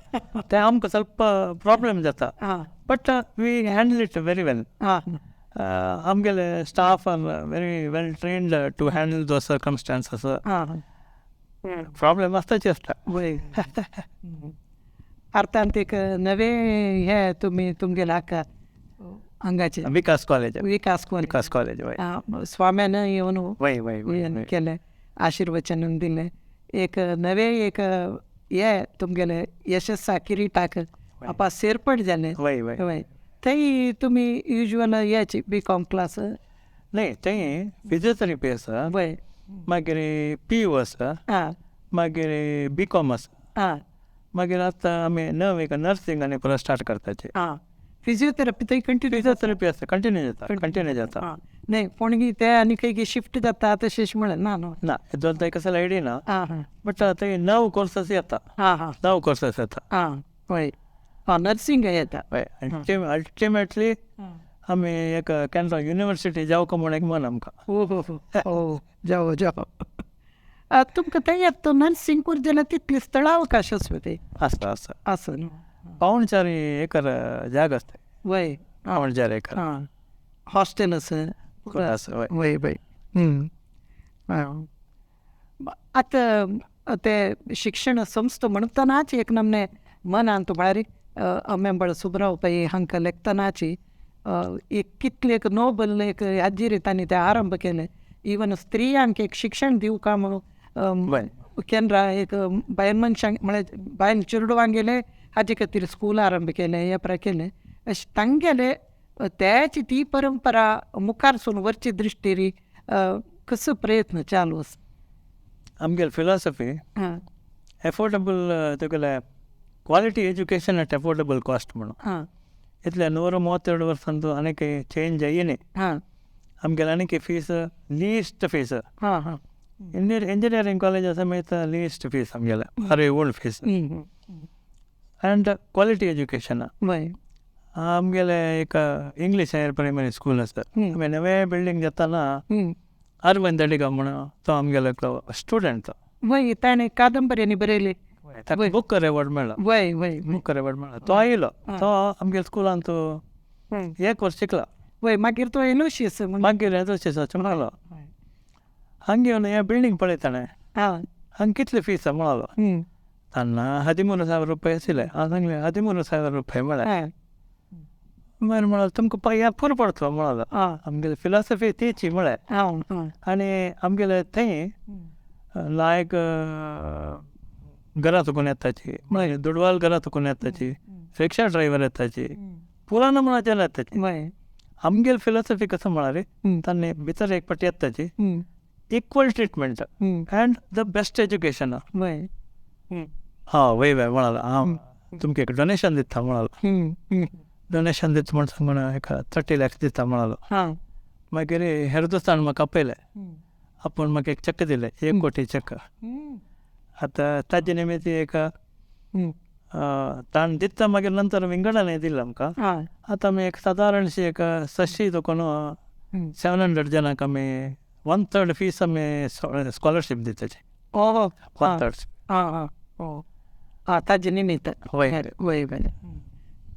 Speaker 2: तें आमकां ಸ್ವಲ್ಪ प्रॉब्लम जाता. But we handle it very well. आमगेले staff are very well trained to handle those circumstances. Problem आसताची आसता.
Speaker 1: वय. अर्थांत एक नवे हे तुमी तुमगेले हाका हांगाचे
Speaker 2: विकास कॉलेज,
Speaker 1: विकास कॉलेज,
Speaker 2: विकास कॉलेज. वय,
Speaker 1: स्वाम्यान येवन
Speaker 2: वय वय
Speaker 1: केलें, आशिर्वचन दिलें. एक नवे एक हे तुमगेले यशस्सा किरीटाक आपा सेरपट जालें.
Speaker 2: वय वय
Speaker 1: वय. थंय तुमी युजल याची बी कॉम क्लास
Speaker 2: न्ही, थंय फिजियोथेरपी आसा,
Speaker 1: वय,
Speaker 2: मागीर पी यू आसा, मागीर बी कॉम आसा, मागीर आतां आमी नव एक नर्सिंग आनी परत स्टार्ट करताचे.
Speaker 1: फिजियोथेरपी थंय कंटिन्यू?
Speaker 2: फिजियोथेरपी आसता, कंटिन्यू जाता, कंटिन्यू जाता.
Speaker 1: न्ही, पूण ते आनी खंय शिफ्ट जाता तशें म्हळें ना? न्हू
Speaker 2: ना, हेजो थंय कसलो आयडिया ना, बट थंय नव कोर्सस येता. नव कोर्सस येता.
Speaker 1: वय, नर्सिंग येता.
Speaker 2: हय. अल्टिमेटली आमी एक केन्ना युनिवर्सिटी जावंक म्हूण एक मन आमकां.
Speaker 1: हो हो हो, जावो जावो. तुमकां थंय येता नर्सिंग कोर्स जाल्यार तितली स्थळावकाश आसा ते?
Speaker 2: आसा आसा.
Speaker 1: आसा न्हू.
Speaker 2: 3.75 एकर जागा आसता.
Speaker 1: वय.
Speaker 2: 3.75 एकर.
Speaker 1: हॉस्टेल आसा.
Speaker 2: आसा वय.
Speaker 1: वय वय. आतां ते शिक्षण संस्था म्हणटनाच एक नमने मनांत म्हळ्यार अम्मेंबळ सुब्राव पै हांकां लेखतनाची एक कितले एक नोबल एक हाजेर तांणी ते आरंभ केले. इवन स्त्रियांक एक शिक्षण दिवका म्हणून केन्ना एक बायल मनशांक म्हळ्यार बायल चेडवांक गेले हाजे खातीर स्कूल आरंभ केलें, हे प्रा केलें. अशें तांगेले त्याची ती परंपरा मुखार सून व्हरची दृश्टीरी कसो प्रयत्न चालू आसा?
Speaker 2: आमगेले फिलॉसॉफी एफोर्डेबल, तुगेले quality education at affordable cost म्हणून. इतले 132 वर्सांतू आनीक चेंज जायनी. आमगेले आनीक fees least fees. Engineering college आसा मागीर लीस्ट फीस आमगेले, अरे old fees and quality education. आमगेले एक इंग्लीश हायर प्रायमरी स्कूल आसा. आमी नवे बिल्डींग जाताना अरविंद अडिगा म्हणून तो आमगेलो एकलो स्टुडंट तो.
Speaker 1: वय, ताणें कादंबऱ्यांनी बरयली.
Speaker 2: ताका बुकर एवॉर्ड मेळ्ळो.
Speaker 1: वय वय,
Speaker 2: बुकर एवॉर्ड मेळ्ळो. तो आयलो, तो आमगेल्या स्कुलांत एक वर्स शिकला.
Speaker 1: वय, मागीर तो एलोशियस.
Speaker 2: मागीर एलोशियसाचो म्हणलो हांगा येवन हें बिल्डींग पळयता न्ही, हांगा कितले फीस आसा म्हणलो. तेन्ना 13,000 रुपया आशिल्ले. हांव सांगलें 13,000 रुपया म्हळ्यार. मागीर म्हणलो तुमकां हें पुरो पडटलो म्हणलो. आमगेली फिलॉसॉफी तीची म्हळ्यार. आनी आमगेले थंय लायक घरा चुकून येताची, मागीर दुडवाल घरा चुकून येताची, रिक्षा ड्रायव्हर येताची, पुराण म्हणाचे येताची. आमगेली फिलॉसॉफी कसो म्हळ्यार तांणी भितर एक पाटी येताची equal treatment and the best education. हा वय वय म्हणालो. हांव तुमकां एक डोनेशन दिता म्हणालो. डोनेशन दिता म्हण सांगून एक 30 lakhs दिता म्हणालो. मागीर हेरदोस्तान म्हाका आपयलें, आपूण म्हाका एक चॅक दिलें, 1 कोटी चॅक. आतां ताजे निमित्त एक ताण दिता मागीर नंतर विंगडान दिलें आमकां. आतां आमी एक सादारणशी एक 600 चुकून 700 जणांक आमी 1/3 फीस आमी स्कॉलरशीप दिताचे. 1/3.
Speaker 1: ताजे निमित्त.
Speaker 2: वय
Speaker 1: वय वय.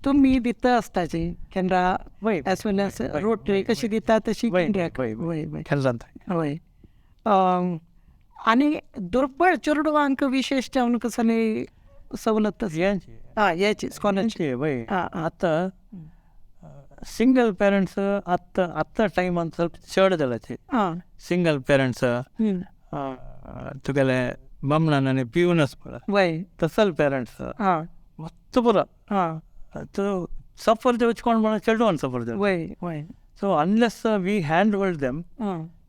Speaker 1: तुमी दिता आसताची केन्ना एज वेल एज रोटरी कशी दिता तशी.
Speaker 2: वय वय. केन्ना.
Speaker 1: वय. आनी दुर्बळ चेडवांक विशेश जावन कसली सवलत हेची स्कॉलरशीप?
Speaker 2: वय, आतां सिंगल पेरंट्स आतां आतां टायमान ಸ್ವಲ್ಪ चड जालाचे. सिंगल पेरंट्स तुगेले बामणान आनी पिवन आसा पळय तसल पेरंट्स मस्त पुरो सफर जावचे कोण म्हणून चेडवान सफर जावचे.
Speaker 1: वय वय.
Speaker 2: So unless we hand hold them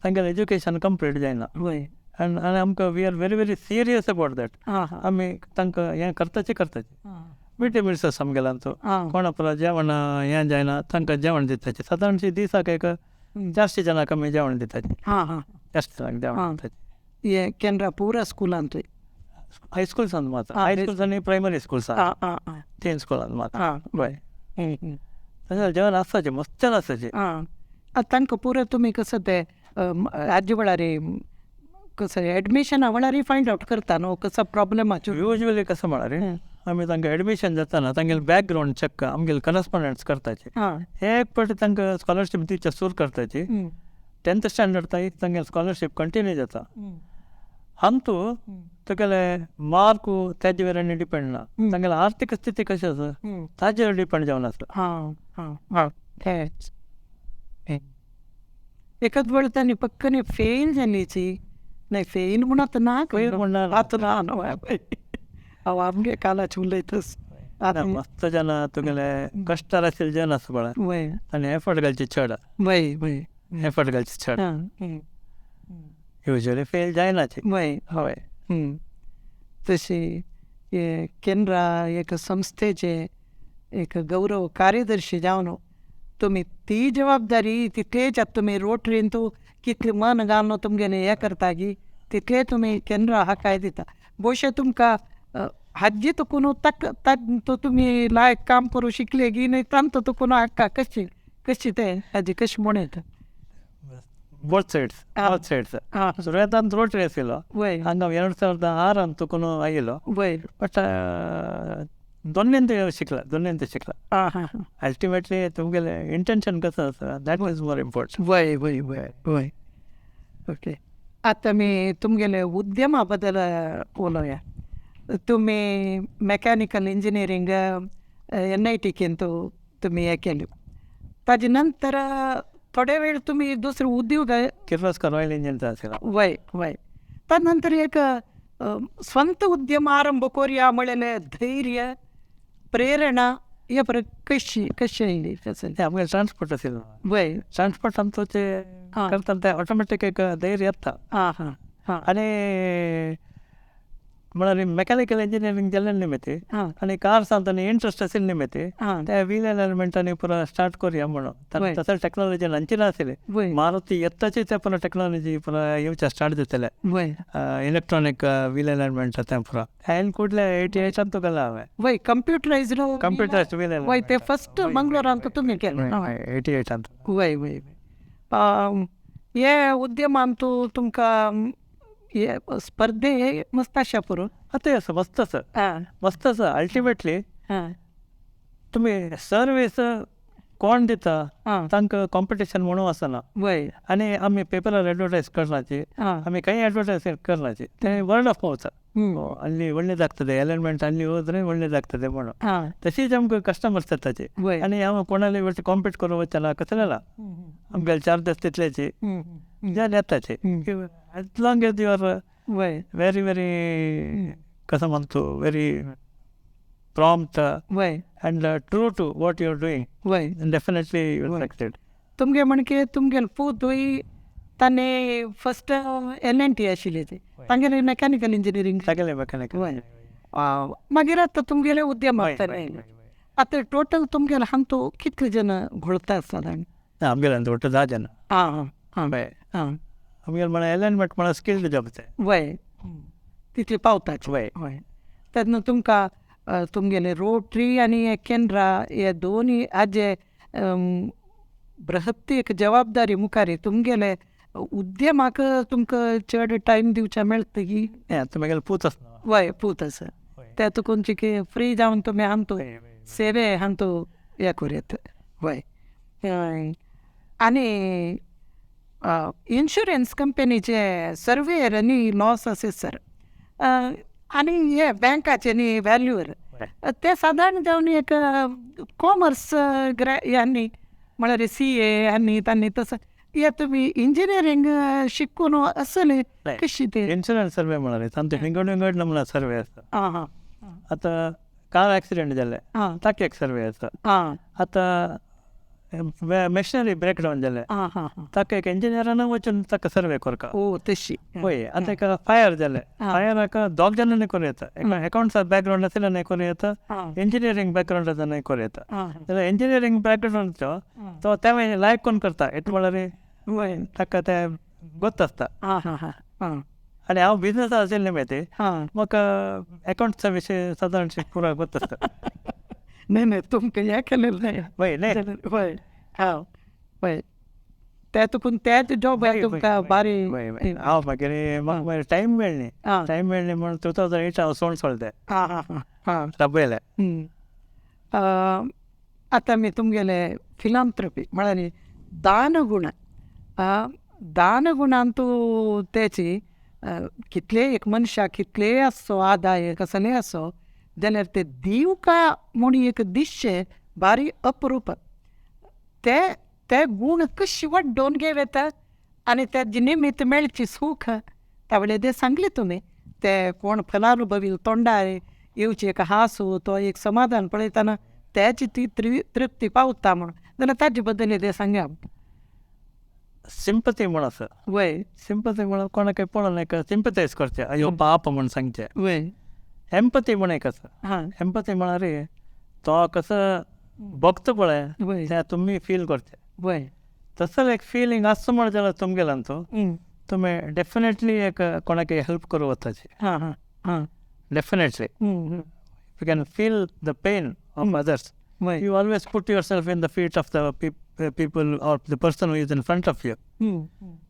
Speaker 2: तांगेलें एज्युकेशन कंप्लीट जायना. आनी आमकां we are very very serious about that. आमी तांकां हें करताचे करताचे. मिड डे मिल्स आसा आमगेले आमचो, कोणा पुरो जेवण हें जायना तांकां जेवण दिताचे. सादारणशे दिसाक एक 400 जाणांक आमी जेवण दिताचे. 400 जाणांक जेवण दिताचे.
Speaker 1: हे केन्ना पुरा स्कुलांत?
Speaker 2: हायस्कूलसान मात्र, हायस्कूल्स आनी प्रायमरी स्कूल्सान, तीन स्कुलान मात्र. वय, तशें जेवण आसताचें, मस्त आसताचें.
Speaker 1: आतां तांकां पुरो तुमी कसो ते हाजे वेळार कसो एडमिशना वेळार फायंड आवट करता न्हू कसो प्रॉब्लमाच्यो?
Speaker 2: युजली कसो म्हळ्यार आमी तांकां एडमिशन जाताना तांगेले बॅकग्रावंड चॅक आमगेले करस्पॉन्डन्स करताचे. एक फावटी तांकां स्कॉलरशीप दिवचे सुरू करताची, 10th standard ताई तांगेले स्कॉलरशीप कंटिन्यू जाता. अंतू तुगेले मार्क ताजे वयर आनी डिपेंड ना, तांगेले आर्थीक स्थिती कशी आसा ताजेर डिपेंड जावन आसा.
Speaker 1: तेंच एकच वेळ तांणी पक्कनी फेल जालीची नाही, फेल म्हूण आतां ना,
Speaker 2: फेल म्हण ना
Speaker 1: आतां ना न्हू. हांव आमगे कालाच उलयतच.
Speaker 2: मस्त जाणां तुगेले कश्टार आशिल्ले जन आसा पळय आनी एफर्ट घालचे चड.
Speaker 1: वय वय,
Speaker 2: एफर्ट घालचे चड, युजली फेल जायनाचे.
Speaker 1: वय
Speaker 2: हय.
Speaker 1: तशी हे केंद्रा एक संस्थेचे एक गौरव कार्यदर्शी जावन तुमी ती जबाबदारी तितलेच. आतां तुमी रोटरीन तूं कितलें मन घालून तुमगेलें हें करता गी, तितलें तुमी केंद्रा हाकाय दिता. भोवशा तुमकां हाजी तुकून ताक तांतू तुमी लायक काम करूं शिकले गी न्हय, तांतू तुकून हाका कशी कशी तें हाजी कशी म्हण येता?
Speaker 2: Both sides, both sides. सुरवेतान रोटरी आशिल्लो हांगा 2006 तुकून आयिल्लो. बट दोन्नेंत शिकला, दोन्नेंत शिकला. अल्टिमेटली तुमगेलें इंटेन्शन कसो आसा that is more important.
Speaker 1: वय वय वय वय. ओके, आतां आमी तुमगेले उद्यमा बद्दल उलोवया. तुमी मॅकॅनिकल इंजिनियरींग NIT केंतू तुमी हें केलें, ताजे नंतर थोडे वेळ तुमी दुसरो उद्योग
Speaker 2: किर्लोस्कर ऑयल इंजन आशिल्लो.
Speaker 1: वय वय. ताजे नंतर एक स्वंत उद्यम आरंभ कोरया म्हळेलें धैर्य, प्रेरणा हे पर कशी कशी आयली?
Speaker 2: तें आमगेलें ट्रान्सपोर्ट आशिल्लो.
Speaker 1: वय.
Speaker 2: ट्रान्सपोर्ट आमचो ते करता तें ऑटोमॅटीक एक धैर्य येता. आनी म्हळ्यार मॅकॅनिकल इंजिनियरींग जाल्ले निमित्त आनी कार्सान आनी इंट्रस्ट आशिल्ले निमित्त ते व्हील अलायनमेंट पुरो स्टार्ट करुया म्हणून. तसो टॅक्नोलॉजी आमची नाशिल्ली. मारुती येताची ते पुरो टॅक्नोलॉजी पुरो येवचे स्टार्ट जातले, इलेक्ट्रॉनीक व्हील अलायनमेंट तें पुरो हांवें कुडले 88 तुका हांवें.
Speaker 1: वय, कंप्युटरायज्ड
Speaker 2: कंप्युटरायज्ड व्हील.
Speaker 1: वय, ते फस्ट मंगळूरांत तुमी केलें
Speaker 2: 88.
Speaker 1: वय वय. हे उद्यमान तूं तुमकां हे स्पर्धे मस्त आशा पुरो.
Speaker 2: आतां आसा, मस्त आसा, मस्त आसा. अल्टिमेटली तुमी सर्वीस कोण दिता तांकां कॉम्पिटिशन म्हणून आसना. आनी आमी पेपरार एडवर्टायज करनाची, आमी खंय एडवर्टायज करनाची, ते वर्ड ऑफ मावथ ಅಲ್ಲಿ ಒಳ್ಳೇದಾಗ್ತದೆ, ಅಲೈನ್ಮೆಂಟ್ ಅಲ್ಲಿ ಹೋದ್ರೆ ಒಳ್ಳೇದಾಗ್ತದೆ म्हणून. तशीच आमकां कस्टमर्स येताचे. आनी हांव कोणाले वयर कॉम्पीट करूं वचना कसलें ना, आमगेले charges तितलेचे Jan येताचे. As long as you are very very कसं म्हणतो very prompt and true to what you are doing, definitely you will succeed.
Speaker 1: तुमगे म्हणके तुमगेले पूतूय ताणें फस्ट NNT आशिल्ली ती तांगेले मेकॅनिकल इंजिनियरींग.
Speaker 2: सगळे मेकॅनिकल.
Speaker 1: वय. मागीर आतां तुमगेले उद्यम आसतले. आतां टोटल तुमगेले हांगा कितले जण घोळटा सादारण?
Speaker 2: आमगेले ಒಟ್ಟು 10 ಜನ.
Speaker 1: आं आं आं.
Speaker 2: आमगेले म्हळ्यार अलायनमेंट म्हळ्यार स्किल्ड जॉब ते.
Speaker 1: वय, तितले पावतात.
Speaker 2: वय.
Speaker 1: वय. तेन्ना तुमकां तुमगेले रोटरी आनी केंद्रा हे दोनूय हाजे बृहत्ती एक जबाबदारी मुखार तुमगेले उद्यमाक तुमकां चड टायम दिवचे मेळटा की?
Speaker 2: आतां मागीर पूत आसा.
Speaker 1: वय, पूत आसा. ते तुका फ्री जावन तुमी आमतू सेवे हांतू हें करूं येता. वय. आनी इन्शुरन्स कंपनीचे सर्वेयर आनी लॉस असेसर आनी हे बँकाचे न्ही व्हॅल्युअर ते सादारण जावन एक कॉमर्स ह्यांनी म्हळ्यार CA आनी तांणी तसो हे तुमी इंजिनियरींग शिकून आसले कशी ते
Speaker 2: इन्शुरन्स सर्वे म्हळ्यार तांचे विंगड विंगड नमुना सर्वे आसता.
Speaker 1: आं
Speaker 2: आतां कार एक्सिडेंट जाले ताका एक सर्वे आसा. आतां मशिनरी ब्रेकडावन जालें ताका एक इंजिनियरान वचून ताका सर्वे करता.
Speaker 1: ओ तशी.
Speaker 2: पळय आतां एका फायर जालें, फायराक दोग जाणांनी करूं येता, एका अकावंट्सा बॅकग्रावंड आशिल्ल्यान करूं येता, इंजिनियरींग बॅकग्रावंड आशिल्ल्यान करूं येता. जाल्यार इंजिनियरींग बॅकग्रावंडचो तो तें लायक कोण करता एट म्हळ्यार ताका तें गोत आसता. आनी हांव बिजनस आशिल्लें मागीर म्हाका अकावंट्सा विशय सादारणशें पुरा गोत आसता.
Speaker 1: न्हय न्हय तुमकां हें केलें न्हय.
Speaker 2: वय न्हय
Speaker 1: वय हां वय ते तुकून तेच जॉब तुमकां बारी.
Speaker 2: हांव मागीर म्हाका मागीर टायम मेळ्ळी, टायम मेळ्ळी म्हूण 2008 हांव सोण सोडलें.
Speaker 1: आं हां
Speaker 2: राबयलें.
Speaker 1: आतां आमी तुमगेले फिलांत्रपी म्हळ्यार दानगुण, दानगुणांतू तेची कितलेय एक मनशाक कितलेय आसचो आदाय कसलेय आसो जाल्यार ते दिवका म्हूण एक दिसचें बारी अप्रूप. ते ते गूण कशी वाडोवन घेवं येता आनी तेजे निमित्त मेळची सूख तावळे ते सांगले तुमी ते कोण फलानुभवी तोंडार येवची एक हांसू तो एक समाधान पळयतना तेची ती तृप्ती पावता म्हूण जाल्यार ताजे बद्दल ते सांगा.
Speaker 2: सिंपती म्हूण आसा.
Speaker 1: वय
Speaker 2: सिंपती म्हूण कोणाकय पळोवन एक सिंपथायज करचें, अयो पाप म्हूण सांगचें.
Speaker 1: वय
Speaker 2: एम्पथी म्हूण एक आसा. एम्पथी म्हळ्यार तो कसो भोगता पळय तें तुमी फील करचें.
Speaker 1: वय
Speaker 2: तसो एक फिलींग आसता म्हण जाल्यार तुमगेल्यान तो तुमी डेफिनेटली एक कोणाकय हेल्प करूं वताची. Definitely you can feel the pain of others. You always put yourself in the feet of the people or the person who is in front of you.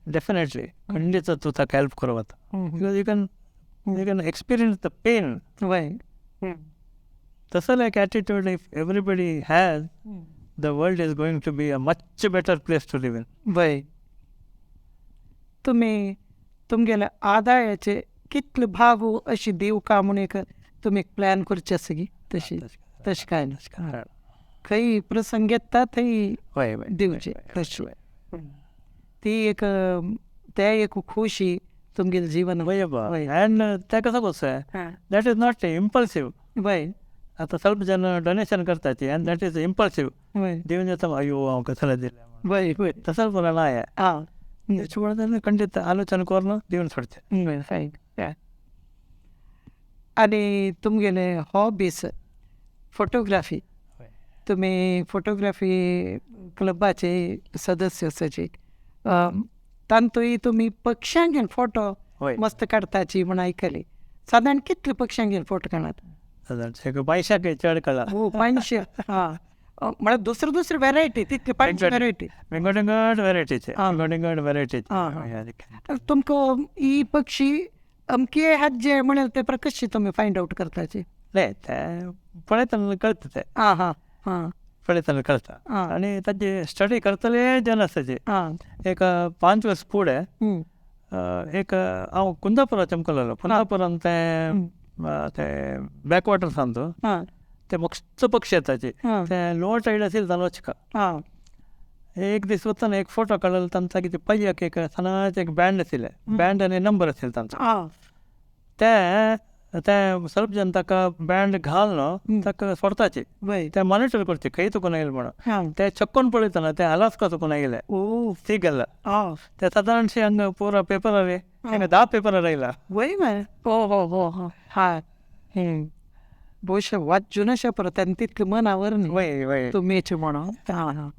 Speaker 2: Definitely खंडीत तूं ताका हेल्प करूं वता because you can experience the pain.
Speaker 1: वय
Speaker 2: तसो like attitude if everybody has, the world is going to be a much better place to live in.
Speaker 1: वय तुमी तुमगेले आदायाचे कितले भाग अशी दिवका म्हूण एक तुमी प्लॅन करचे आसा की तशी तशें कांय ना, खंय प्रसंग येता थंय दिवचे तशें. ती एक ते एक खुशी तुमगेले जिवन.
Speaker 2: वय अँड तें कसो कसो that is not impulsive.
Speaker 1: वय
Speaker 2: आतां ಸ್ವಲ್ಪ जन डोनेशन करताची आनी that is impulsive. दिवन जाता अयो हांव कसले दिलें.
Speaker 1: वय वय
Speaker 2: तसो बरो ना हें
Speaker 1: आं
Speaker 2: जाल्यार खंडीत आलोचन करून दिवन सोडचें.
Speaker 1: आनी तुमगेले हॉबीज फोटोग्राफी, तुमी फोटोग्राफी क्लबाचे सदस्य आसाची, तातूंय तुमी पक्ष्यांगेर फोटो मस्त काडटाची म्हूण आयकली. सादारण कितले पक्ष्यांगेर फोटो काडटात?
Speaker 2: सादारण पांयशाक चड काडला.
Speaker 1: हो 500. हां म्हळ्यार दुसरे दुसरे वेरायटी तितले 5 वेरायटी
Speaker 2: विंगड विंगड वेरायटीचे, विंगड विंगड वेरायटीचे.
Speaker 1: तुमकां ही पक्षी अमके हात जे म्हळ्यार ते कशी तुमी फायंड आवट करताची?
Speaker 2: न्हय तें पळयतना कळटा तें.
Speaker 1: आं हां हां
Speaker 2: पळयतना कळटा आनी ताजी स्टडी करतले जन आसताचे. एक 5 वर्स फुडें एक हांव कुंदापुरा चमकलेलो. कुंदापुरान तें ते बॅकवॉटर सांगतो ते मस्त पक्षी येताचे ते लोअर टायड आशिल्ले तांकां वचका. एक दीस वतना एक फोटो काडलो तांचा कितें पय्याक एक सणाचें एक बँड आशिल्लें, बँड आनी नंबर आशिल्लो तांचो. ते ते ಸ್ವಲ್ಪ जन ताका बँड घालून ताका सोडताचे ते मॉनिटर करचे खंय चुकून आयले म्हणून. ते चक्कोन पळयतना ते अलास्का चुकून आयले सी गेल्ला. ते सादारणशे हांगा पुरा पेपरार हांगा 10 पेपरार आयला.
Speaker 1: वय मरे हो हो हो हो हा भोवशा वाचून अशें परत आनी तितलें मनावर
Speaker 2: न्ही
Speaker 1: वय तुमीचे म्हणून. हां हां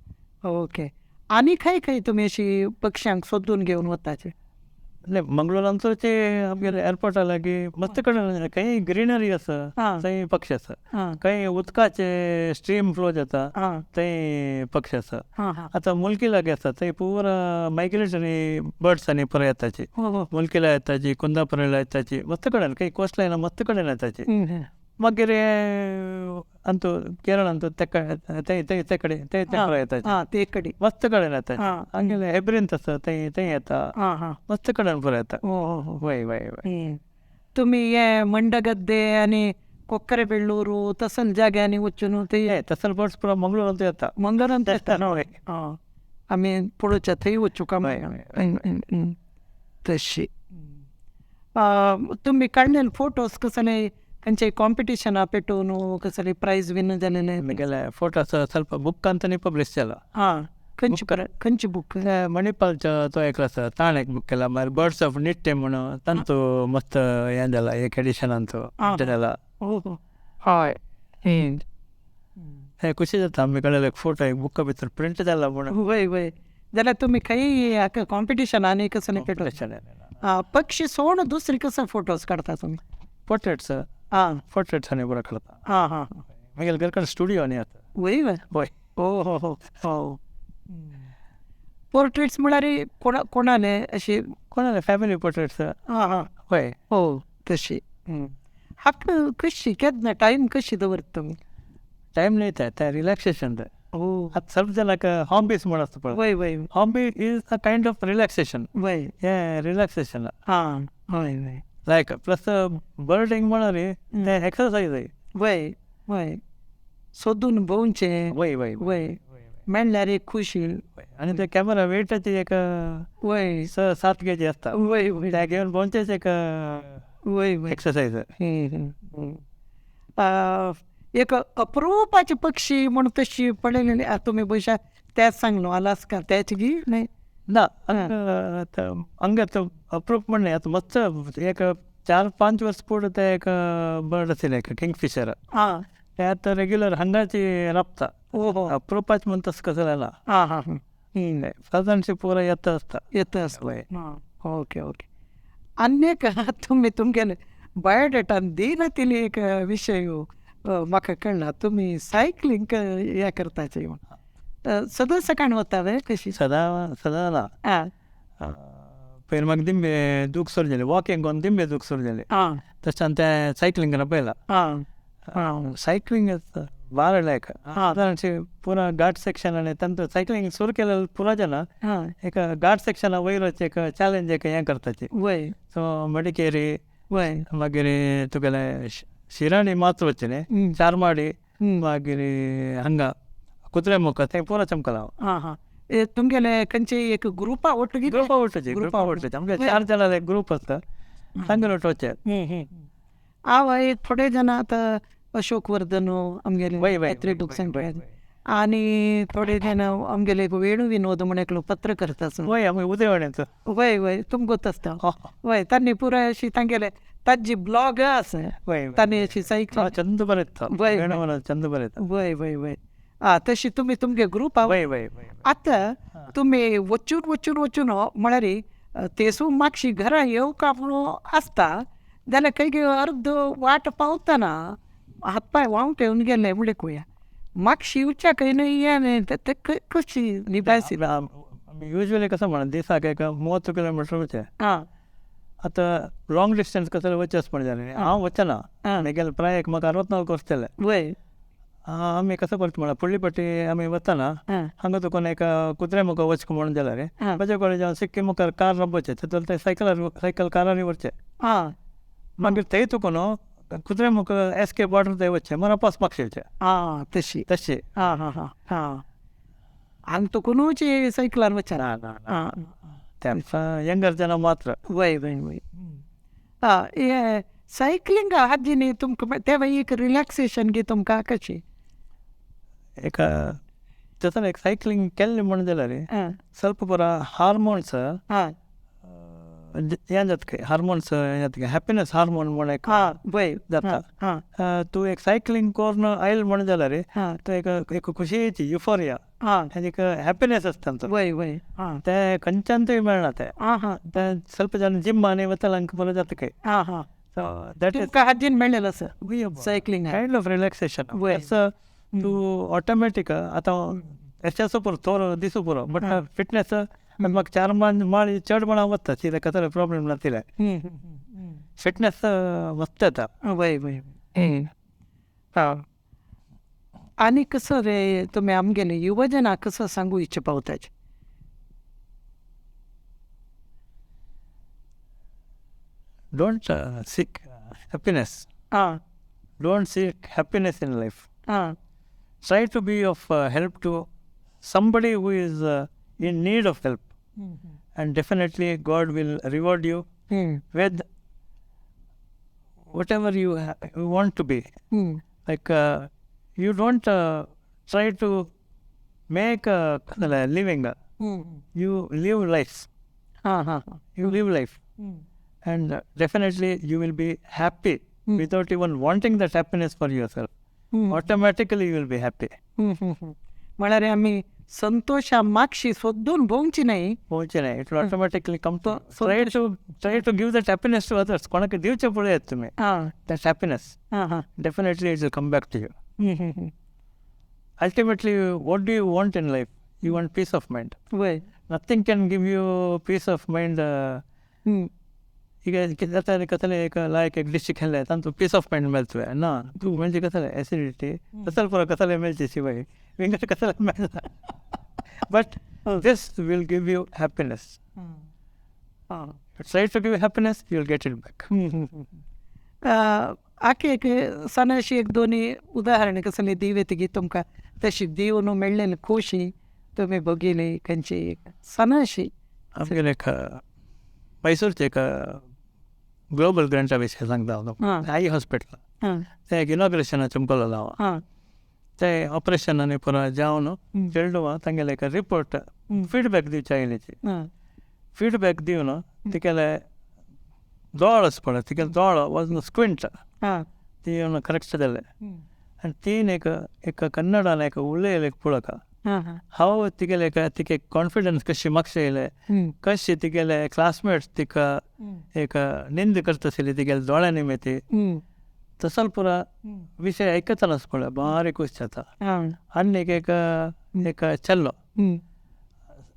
Speaker 1: ओके. आनी खंय खंय तुमी अशी पक्ष्यांक सोदून घेवन वताचे?
Speaker 2: नाही मंगळूरांचो ते आमगेले एअरपोर्टा लागीं मस्त कडेन खंय ग्रिनरी आसा थंय पक्षी आसा, खंय उदकाचे स्ट्रीम फ्लो जाता थंय पक्षी आसा. आतां मुल्की लागीं आसा थंय पुरा मायग्रेटरी बर्ड्स आनी पुरा येताची. मुल्कीला येताची, कुंदापुराला येताची, मस्त कडेन खंय कोस्ट लायन मस्त कडेन येताची. मागीर अंतू केरळांत ते ते ते ते कडेन ते ते येता,
Speaker 1: ते कडेन
Speaker 2: मस्त कडेन येता. हांगेले हेब्रींत आसा थंय थंय येता, मस्त कडेन पुरो येता. वय वय वय.
Speaker 1: तुमी हे मंडगद्दे आनी कोक्करेबेळ्ळूरू तसल जाग्यांनी वचून ते
Speaker 2: तसल बर्ड्स पुरो मंगळूरांत येता,
Speaker 1: मंगळूरांत येता. आमी पळोवच्या थंय वचूं का तशी. तुमी काडलेले फोटोज कसले खंयचे कॉम्पिटिशना पेटोवन कसले प्रायज विन जालेले?
Speaker 2: म्हगेले फोटोज ಸ್ವಲ್ಪ ಬುಕ್ ಅಂತಾನೆ ಪಬ್ಲಿಷ್ जाला.
Speaker 1: हां, खंयचे खंयचे बूक?
Speaker 2: मणिपालचो तो एकलो आसा, ताणें एक बूक केला. मागीर बर्ड्स ऑफ निट्टे म्हणून तांचो मस्त हें जाला, एक एडिशनांचो जाला.
Speaker 1: हय,
Speaker 2: हें खुशी जाता आमी काडलेले फोटो एक बुका भितर प्रिंट जाला म्हणून.
Speaker 1: वय वय, जाल्यार तुमी खंय कॉम्पिटिशनांनी कसलें
Speaker 2: पेटोवन?
Speaker 1: पक्षी सोड दुसरे कसले फोटोज काडटा तुमी?
Speaker 2: पोर्ट्रेट्स.
Speaker 1: हां,
Speaker 2: पोर्ट्रेट्स आनी बरो काडटा.
Speaker 1: हां हां,
Speaker 2: म्हगेले घर कडेन स्टुडियो आनी आसा.
Speaker 1: वय वय
Speaker 2: वय.
Speaker 1: ओ हो हो हो. पोर्ट्रेट्स म्हळ्यार कोणा कोणाले अशे?
Speaker 2: कोणाले फॅमिली पोर्ट्रेट्स.
Speaker 1: हां हां,
Speaker 2: वय.
Speaker 1: हो तशी. हाका कशी केन्ना टायम कशी दवरता तुमी?
Speaker 2: टायम न्हय तें, तें रिलॅक्सेशन तें. आतां सर्व जाणांक हॉबीज म्हूण आसता पळय.
Speaker 1: वय वय.
Speaker 2: Hobby is a kind of relaxation.
Speaker 1: वय.
Speaker 2: हें रिलॅक्सेशन.
Speaker 1: हां, हय वय.
Speaker 2: लायक प्लस बर्डींग म्हळ्यार तें एक्सरसायज.
Speaker 1: वय वय, सोदून भोंवचें.
Speaker 2: वय वय
Speaker 1: वय, मेळ्ळ्यार एक खुशी.
Speaker 2: आनी ते कॅमेरा वेटाची एक
Speaker 1: वय
Speaker 2: 6-7 केजी आसता.
Speaker 1: वय वय,
Speaker 2: ते घेवन भोंवचेच एक
Speaker 1: वय वय
Speaker 2: एक्सरसायज.
Speaker 1: एक अप्रुपाचे पक्षी म्हूण तशी पळयलेली तुमी भोवशा तेच सांगलो अलास्का तेच गी न्हय?
Speaker 2: ना, हांगा अप्रूप म्हण न्हय. आतां मस्त एक 4-5 वर्स फुडें ते एक बर्ड आशिल्लें एक किंगफिशर.
Speaker 1: आं,
Speaker 2: ते आतां रेग्युलर हांगाची राबता. अप्रुपाच म्हण तसो कसो जाला.
Speaker 1: आं हां,
Speaker 2: सादारणशी पुरो येता आसता.
Speaker 1: येता आसता. Okay okay. आनी एक तुमी तुमगेले बायोडेटान दिनातिल्ली एक विशय म्हाका कळना, तुमी सायकलींग हें करताचे म्हूण. सदां सकाळ वता वे कशी?
Speaker 2: सदां सदां ना.
Speaker 1: आं,
Speaker 2: पयर म्हाका दिंबे दूख सुरू जाली, वॉकिंग करून दिंबे दूख सुरू जाली.
Speaker 1: आं,
Speaker 2: तशें तें सायकलींग करप पळयलां.
Speaker 1: आं आं,
Speaker 2: सायकलींग बारा लायक सादारणशी पुरा घाट सेक्शन आनी तांचो सायकलींग सुरू केलें पुरो जाणा. एक घाट सेक्शना वयर वचचें एक चॅलेंज एक हें करताची.
Speaker 1: वय.
Speaker 2: सो मडिकेरी,
Speaker 1: वय,
Speaker 2: मागीर तुगेलें शिराणी मात्र वचचें न्ही, चारमाडी, मागीर हांगा कुत्रेमुख थंय पुरो चमकलां हांव.
Speaker 1: आं हां, तुमगेले खंयचे एक ग्रुपा वटगीर?
Speaker 2: ग्रुपा वटचे, ग्रुपा वटचे. आमगे 4 जाणां एक ग्रूप आसता, तांगेर वचचें.
Speaker 1: हांव एक थोडे जाणां आतां अशोक वर्धन आमगेले एथलेटिक सेंटर आनी थोडे जाणां आमगेले वेणू विनोद म्हूण एकलो पत्रकर्ता आसा.
Speaker 2: वय, आमी उदयवाड्याचो.
Speaker 1: वय वय, तुमकां गोत आसता. वय, तांणी पुराय अशी तांगेले ताजी ब्लॉग आसा, तांणी अशी सायकल
Speaker 2: चंद बरयता.
Speaker 1: वय,
Speaker 2: चंद बरयता.
Speaker 1: वय वय वय. आं, तशी तुमी तुमगे ग्रुप.
Speaker 2: वय वय.
Speaker 1: आतां तुमी वचून वचून वचून म्हळ्यार तेसून मातशी घरा येवका म्हणून आसता जाल्यार खंय अर्द वाट पावतना हात पांय वांवटे येवन गेले म्हणलें कुया मातशी येवच्या खंय न्हय हें ते कशी निभायसी?
Speaker 2: आमी युजली कसो म्हणा दिसाक एक 30 किलोमिटर वचचें.
Speaker 1: आं,
Speaker 2: आतां लॉंग डिस्टन्स कसो वचचें म्हण जालें हांव वचना. म्हगेलें प्राय एक म्हाका 64 वर्स जालें.
Speaker 1: वय.
Speaker 2: आमी कसो करता म्हळ्यार फुडली पाटी आमी वतना हांगा तुका एक कुत्रेमुख वचक म्हणून जाल्यार म्हजे कडेन जेन्ना सिक्कीम मुखार कार राबोवचें थंय ते सायकलार सायकल कारांनी वचचें. मागीर थंय तुका न्हू कुत्रेमुख एस के बॉर्डर थंय वचचें, मागीर वापस म्हापशें येवचें.
Speaker 1: आं, तशी
Speaker 2: तशी.
Speaker 1: आं हां हां हां, हांगा तुकूनच सायकलार वचना?
Speaker 2: ना, ते यंगर जाणां मात्र.
Speaker 1: वय वय वय. आं, हें सायकलिंग आजी न्ही तुमकां तें एक रिलॅक्सेशन गी तुमकां कशी?
Speaker 2: एक तसो एक सायकलिंग केल्लें म्हण जाल्यार ಸ್ವಲ್ಪ ಪೂರ हार्मोन्स हें जाता खंय, हार्मोन्स हें जाता खंय, हॅपिनस हार्मोन म्हण एक जाता. तूं एक सायकलिंग करून आयल म्हण जाल्यार तूं एक एक खुशयेची युफोरिया, एक हॅपिनस आसता तांचो.
Speaker 1: वय वय.
Speaker 2: तें खंयच्यान तूं मेळना तें. तें ಸ್ವಲ್ಪ जन जिम आनी वतल्यांक बरें जाता खंय. सो that is
Speaker 1: तुमकां हाजीन मेळ्ळेलें आसा सायकलिंग
Speaker 2: कायंड ऑफ रिलॅक्सेशन. तूं ऑटोमॅटीक आतां एक्सरसाइज पुरो थोरो दिसूं पुरो, बट फिटनेस म्हाका 4 माळी चड म्हण हांव वता, कितें कसलो प्रॉब्लम नातिल्लें. फिटनेस मस्त येता.
Speaker 1: वय वय. हां, आनी कसो रे तुमी आमगेले युवजनाक कसो सांगू इच्छा पावताचे?
Speaker 2: Don't seek happiness. Don't seek happiness in life. Try to be of help to somebody who is in need of help. And definitely God will reward you with whatever you want to be. Like you don't try to make a living. You live life. You live life. And definitely you will be happy without even wanting that happiness for yourself. Automatically you will be happy.
Speaker 1: म्हळ्यार आमी संतोषा मागशी सोदून भोंवची नाही.
Speaker 2: भोंवची नाही. It will automatically come to. Try to give that happiness to others. कोणाक दिवचें पळयात तुमी. That happiness. Definitely it will come back to you. Ultimately, what do you want in life? You want peace of mind. Nothing can give you peace of mind. ಈಗ कितें कसलें एक लायक एक डिस्ट्रिक्ट खेळ्ळें तांतूं पीस ऑफ मायंड मेळतलें ना. तूं म्हणजे कसलें एसिडिटी तसल पुरो कसलें मेळचें शिवाय विंगड कसलें मेळना. But this will give you happiness. Try to give happiness, you will get it back.
Speaker 1: आखे एक सणाशी एक दोनी उदाहरण कसलें दिवे ती तुमकां तशी दिवन मेळ्ळेली खोशी तुमी बघिली खंयची सणाशी?
Speaker 2: आमगेले एक मैसूरचे एक ग्लोबल ग्रँटा विशय सांगता हांव. आई हॉस्पिटल ते एक इनॉग्रेशना चमकलो हांव. ते ऑपरेशन आनी पुरो जावन चेडवा तांगेले एक रिपोर्ट फिडबॅक दिवचे आयलेची. फिडबॅक दिवन तिगेले दोळ आसा पळय, तिगेले दोळ वॉज स्क्विंट, ती येवन करेक्ट जाले. आनी तीन एक एक कन्नडान एक उलयले एक पळोवका हांव तिगेले तिके कॉन्फिडन्स कशी मागशे येयले, कशी तिगेले क्लासमेट्स तिका एक निंद करता आशिल्ली तिगेले दोळ्यांनी मेती तसल पुरा विशय आयकतना पळय बारीक खूश जाता. आनी एक एक एक चल्लो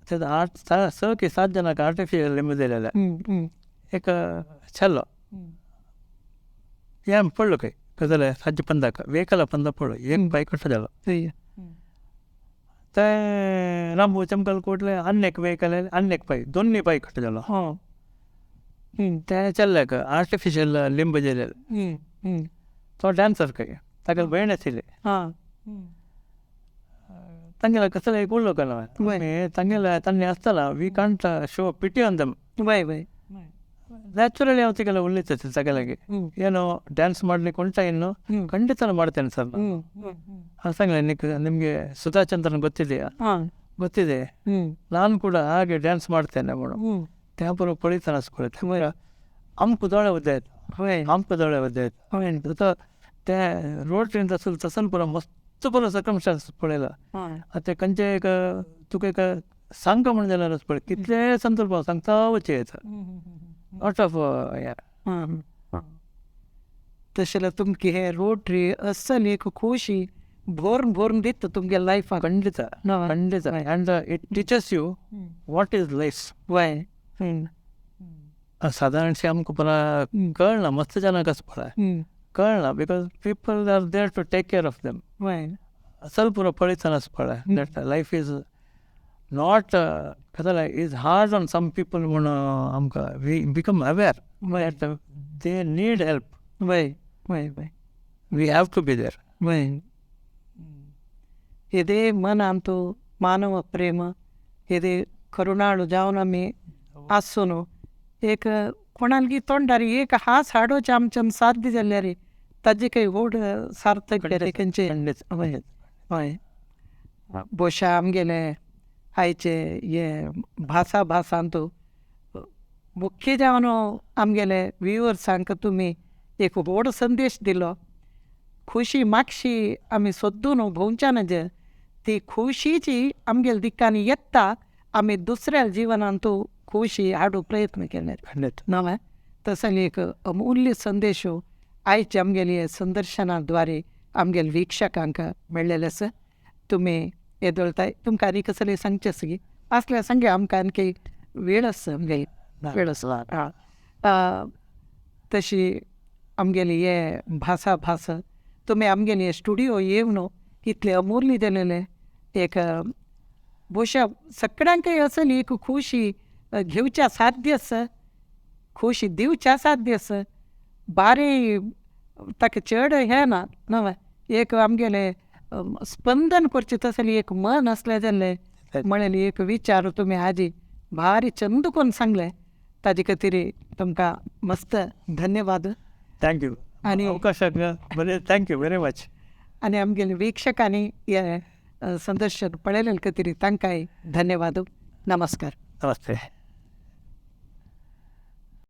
Speaker 2: तेजो 8 6 की 7 जाणांक आर्टिफिशियल लिंब दिलेले. एक चल्लो हें पडलो खंय कसले साज्ज पंदाक वेकला पंदा पडलो एक बायक कशें जालो. ते रामू चमकल कोटले आनी एक वेहिकल आनी एक पाय दोन्ही पाय कट जालो. ते चल्ल्याक आर्टिफिशियल लिंब दिलेले. तो डान्सर खंय ताका भयण आशिल्ली. तांगेले कसले एक उरलो का तांगेले तांणी आसतना we can't show pity on them. Naturally हांव तिगेले उलयता ताका लागीं ಏನೋ ಡ್ಯಾನ್ಸ್ ಮಾಡ್ಲಿಕ್ಕೆ ಉಂಟ ಇನ್ನು ಖಂಡಿತ ಮಾಡ್ತೇನೆ ಸರ್ ನಾನು. सांगलें ನಿಮಗೆ ಸುಧಾ ಚಂದ್ರನ್ ಗೊತ್ತಿದೆಯಾ? ಗೊತ್ತಿದೆ. ನಾನು ಕೂಡ ಹಾಗೆ ಡ್ಯಾನ್ಸ್ ಮಾಡ್ತೇನೆ ಮೇಡಮ್. त्या बरोबर पळयतना आसपळय आमकां दोळे उद्दायत आमकां दोळे उद्दायत ते रोड तसल तसल पुरो मस्त पुरो सर्कमस्टांस पळयला. आतां ते खंयचे एक तुका एक सांगता म्हण जाल्यार पळय कितले संदर्भ सांगता वचें येता आउट ऑफ यार.
Speaker 1: तशें जाल्यार तुमची हे रोटरी असल एक खोशी भरून भरून दिता तुमगे लायफाक.
Speaker 2: खंडित खंडित. And it teaches you what is life.
Speaker 1: वय
Speaker 2: सादारणशें आमकां पुरा कळना, मस्त जाणांक आसा पळय कळना, because people are there to take care of them. असल पुरो पळयतना आसा पळय that life is not कशें is hard on some people म्हूण आमकां we become aware that they need help.
Speaker 1: वय वय वय
Speaker 2: we have to be there.
Speaker 1: वय येदे मनांत मानव प्रेम येदे करुणाळू जावन आमी आसूं न्हू एक कोणालगी तोंडार एक हांस हाडोवचें आमच्यान साध्य जाल्यार ताजें काही व्हड सार्थक खंयचें. हय हय भोवशा आमगेले आयचे हे भासा भासांत मुख्य जावन आमगेले व्युवर्सांक तुमी एक व्हड संदेश दिलो. खुशी मागशी आमी सोदून भोंवच्या नज ती खुशीची आमगेले दिकांनी येता आमी दुसऱ्या जिवनांत खुशी हाडूंक प्रयत्न केले नवे. तसो एक अमूल्य संदेश आयचे आमगेले संदर्शना द्वारे आमगेले वीक्षकांक मेळ्ळेलें आसा. तुमी येदोळताय तुमकां आनी कसलें सांगचें आसा की आसल्यार सांगे, आमकां आणखी वेळ आसा, आमगे वेळ आसा. आं तशी आमगेली हे भासा भास तुमी आमगेली स्टुडियो येवन इतले अमूल्य दिलेले एक ಬಹುಶಃ सगळ्यांकय असली एक खुशी घेवच्या साध्य आसा, खुशी दिवच्या साध्य आसा. बारी ताका चड हें ना नवें एक आमगेलें स्पंदन करचें तसलें एक मन आसलें जाल्यार म्हणलें एक विचार तुमी हाजी भारी चंद करून सांगलें, ताजे खातीर तुमकां मस्त धन्यवाद.
Speaker 2: Thank you.
Speaker 1: आनी
Speaker 2: अवकाशाक बरें, thank you very much.
Speaker 1: आनी आमगेले वीक्षकांनी हें संदर्शन पळयलें खातीर तांकांय धन्यवाद. नमस्कार.
Speaker 2: नमस्ते.